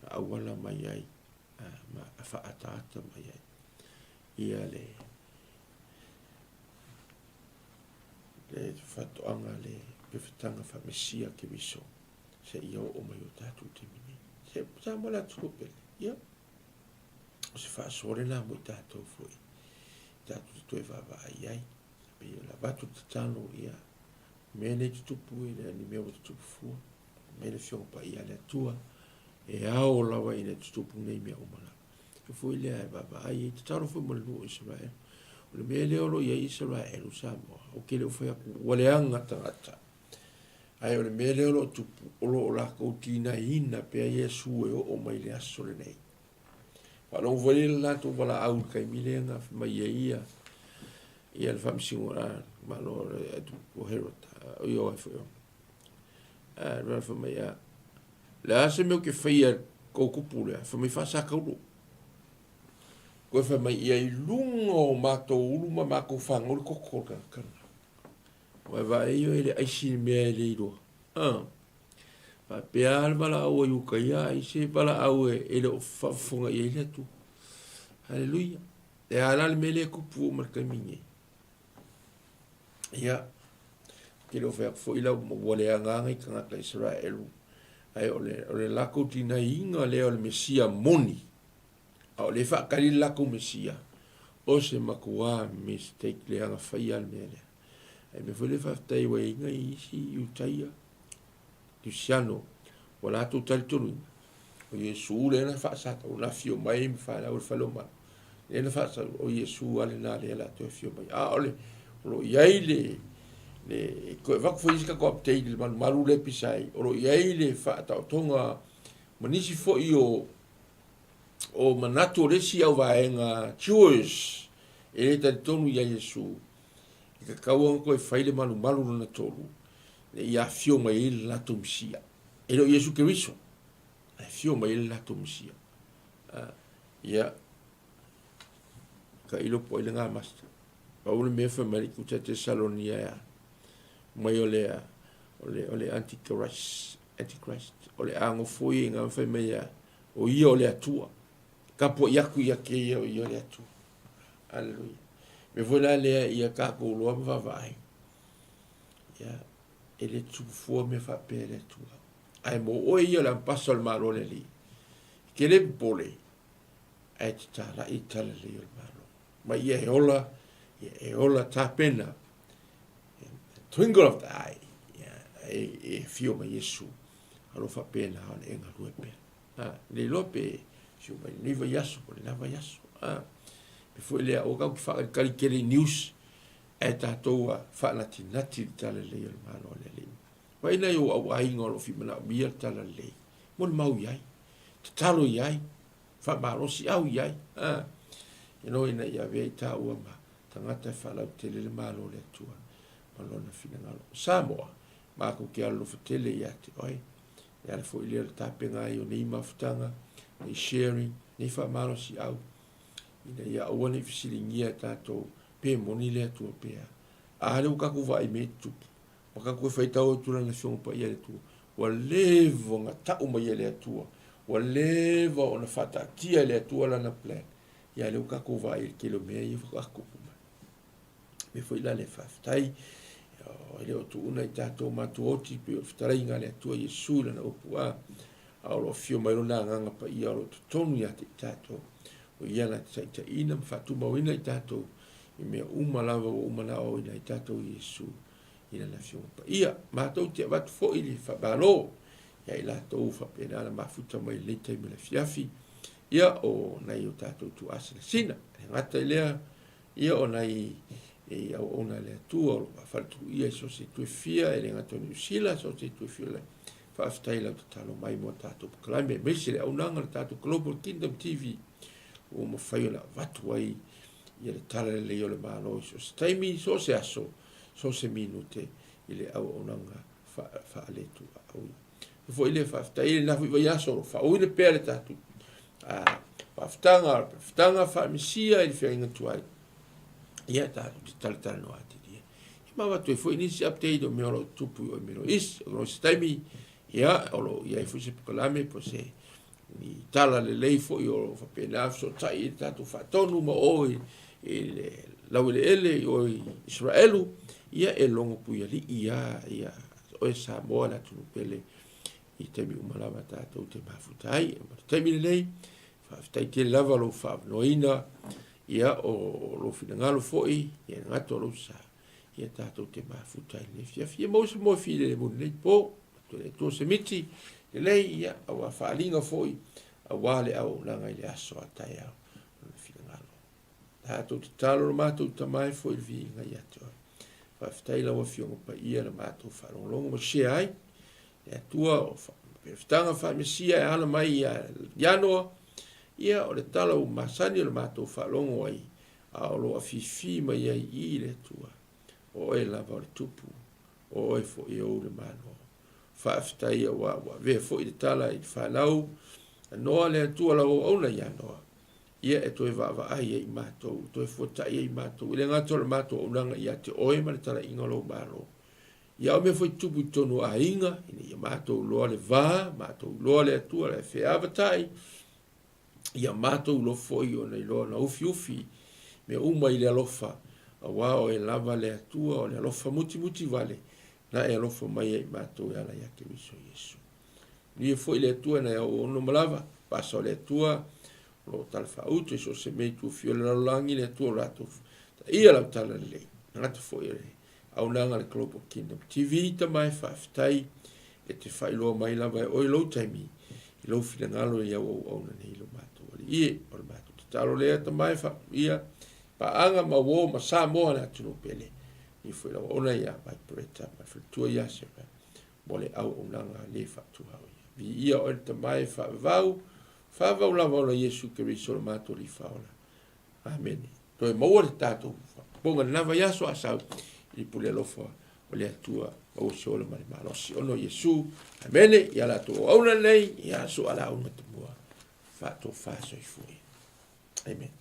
na auala mai ai ma faaataata mai ai ia le le faatoaga le pefetaga faa-Mesia Keriso seia oo mai o tatou taimi nei. Se Samoa le atunuu pele, ia, o se faasoa lena mo i tatou foi, tatou te toe vaavaai ai. Pei ona avatu le tatalo, ia, mea nei tutupu e le o ni mea ua tutupu fua, mai le Afioga Paia a le Atua, e ao lava ina tutupu nei mea uma lava. E foi lea e vaavaai ai, tatalo foi mo le nuu o Isaraelu. O le mea lea o lo o i ai Isaraelu Samoa, ou te le o fai atu ua leaga tagata. Ae o le mea lea o lo o tupu, o lo o latou tinaiina pea Iesu e oo mai le aso lenei. Faalogo foi lea i le latou valaau i le taimi lea na fai mai ai ia ia le faamasino a Malo o Herod, o ia o ai foi o. A le fai mai a le a se mea ou te faia kou kupu lea, fai mai faasakaulu. Koe fai mai ia i luga o matou ulu ma matou fanau le koko o le tagata. Ua e vaai oe i le aisi i le mea e le iloa. A. Faapea le valaau a Iuta ia ai se valaau e le o faafofoga i ai le Atua. Haleluia. E a la le mea lea e tupu oo mai le taimi nei? Ia, ou te le o fai atu foi la ua leaga nai tagata Isaraelu, ae o le, o le latou tinaiina lea o le Mesia moni, a o lea e faatali le latou Mesia, o se matuā mistake leaga faia le mea lea. Ae mea foi lea faafetai ua i ai nai isi Iutaia, Kerisiano, ua latou talitonuina, o Iesu lea na faasatau, na afio mai ma fanau i le fale o Malo, lea na faasatau, o Iesu lava lena lea o le a toe afio mai. A o le, o lo o i ai le, le, toe avatu foi isi tatou update i le malumalu lea e pisa ai, o lo o i ai le faataotoga ma nisi foi o, o manatu o le isi au vaega Jewish e le talitonu ia Iesu, e tatau ona toe fai le malumalu lona tolu, ina ia afio mai ai le latou Mesia. E le o Iesu Keriso, ae afio mai ai le latou Mesia. Ia, tailo po o ai lena master. Pau le mea fai mai le ikuta Tesalonia ea, mai o le, o le, o le Antichrist, Antichrist, o le a nofo ia i ina fai mai ea, o ia o le Atua. Tapuai atu ia te ia o ia o le Atua. Aleluia. Mea foi la lea ia tatou loa ma vaavaai. Ia, e le tupu fua mea faapea e le Atua. Ae mo oe ia o le ampasa o le Malo o le Alii, e te le popole, ae tatalai i tala lelei o le Malo. Ma ia e ola, ia e ola tapena, twinkle of the eye, ia, e, e fio mai Iesu, alo faapena ona e galue pea. A, le iloa pe afio mai lenei vaiaso po o lena vaiaso. A, pe foi lea aua tatou te faakalikali tele i news, ae tatou a faanatinati le talalelei o le Malo a le Alii. Vaai nai ou au aiga o lo o fia manaomia le talalelei, molimau i ai, tatalo i ai, faamalosiau i ai, a, ino ina ia avea i tāua ma tagata e faalautele le Malo o le Atua ma lona finagalo. O Samoa, matou te alolofa tele ia te oe. E ala foi lea o le tapena ai o nei mafutaga, nei sharing, nei faamalosiau, ina ia aua ne i fesiligia e tatou pe moni le Atua pe a. A lea ua tatou vaai i mea e tutupu, ma tatou toe faitau atu i Lana Afioga Paia i le Atua, ua leva ona tau mai e le Atua, ua leva ona faataatia e le Atua Lana plan, ia lea ua tatou vaai i le tele o mea ia faatoa tupu mai. Mea foi la le faafetai, e le o tuuna i tatou matuaoti pei o le fetalaiga a le Atua Iesu i lana upu a, a o lo o afio mai lona Agaga Paia o lo o totonu ia te i tatou. O ia na te taitaiina ma faatumauina i tatou i mea uma lava ua uma ona aoaoina ai tatou i Iesu i lana Afioga Paia. Matou te avatu foi le faamalo ia i latou ua faapena ona mafuta mai i lenei taimi o le afiafi. Ia, o nai o tatou tuuasinasina. E le gata i lea, ia o nai e auauna a le Atua o lo o faafaletuluia i so o se itu e fia, e le gata o Niu Sila, so o se itu e fia o le Faafetai i lau tatalo mai mo tatou polokalame, aemaise le auaunaga a le tatou Global Kingdom TV ua mafai ona avatu ai ia le tala lelei o le Malo i so o se taimi, so o se aso, so o se minute i le auaunaga faaletuaui. E foi lea faafetai i lena foi vaiaso o lo o faauuina pea le tatou faafetaga, faafetaga faa-Mesia i le feagaiga tuai. Ia tatou te talatalanoa atili ai. Ia ma avatu ai foi nisi update o mea o lo o tutupu i o i Middle East. O se taimi, ia, o lo o i ai foi se polokalame po o se ni tala lelei foi o lo o faapena fesootai i le tatou faatonu ma o i le laueleele i o i Isaraelu, ia e logo puialii lava ia oe Samoa le atunuu pele i taimi uma lava tatou te mafuta ai. Ma le taimi lenei, faafetai tele lava lou faaavanoaina, ia o lou finagalo foi, ia e gata o lou sa, ia tatou te mafuta ai lenei afiafi. Ia maua se moe filemu i lenei po, atu e le Atua se miti lelei, ia aua faaaliga foi, aua le auaunaga i le aso a taeao o le finagalo. Tatou tatalo lo matou Tama e foi le viiga ia te oe. Faafetai lau Afioga Paia na matou faalogologo ma share ai. Le Atua o fetaga faa-Mesia e ala mai ia Ianoa, ia o le tala ua masani o le matou faalogo ai, a o lo afifi mai ai i le Atua. O oe lava o le Tupu, o oe foi e ou le Malo. Faafetai aua ua avea foi le tala i le fanau a Noa le Atua lau auauna ia Noa. Ia e toe vaavaai ai i matou, e toe fuatai ai i matou, e le gata o le matou auaunaga ia te oe ma le talaiga o lou Malo. Ia o mea foi tutupu i totonu o aiga, ina ia matou iloa le va, matou iloa le Atua le feavatai, ia matou iloa foi ona iloa ona ufiufi mea uma i le alofa, aua o oe lava le Atua o le alofa mutimuti vale, na e alofa mai ai i matou e ala ia Keriso Iesu. Manuia foi le Atua nai auauna uma lava, paasa o le Atua, o lo o talafaauto i so o se mea i tua o le lalolagi le Atua o latou taia lau tala lelei. Gata foi o le auaunaga a le Global Kingdom TV, tama e faafetai e te faailoa mai lava e oe lou taimi i lou finagalo i au auauna nei lo matou alii e. O le matou tatalo lea tama e faamanuia paaga ma uo ma Samoa le atunuu pele. Ni foi lau auauna ia Mike Beretta ma le faletua ia Sarah mo le auaunaga le faatuaoia. Viia oe le tama e faavavau, faavavau lava ona Iesu Keriso lo matou Alii Faaola. Amene. Toe maua le tatou fapopoga i lena vaiaso a sau i le pule alofa o le Atua maua se ola ma le malosi ona o Iesu. Amene. Ia latou auauna lenei, ia sua la uma tumua faatofa soifua. Amen.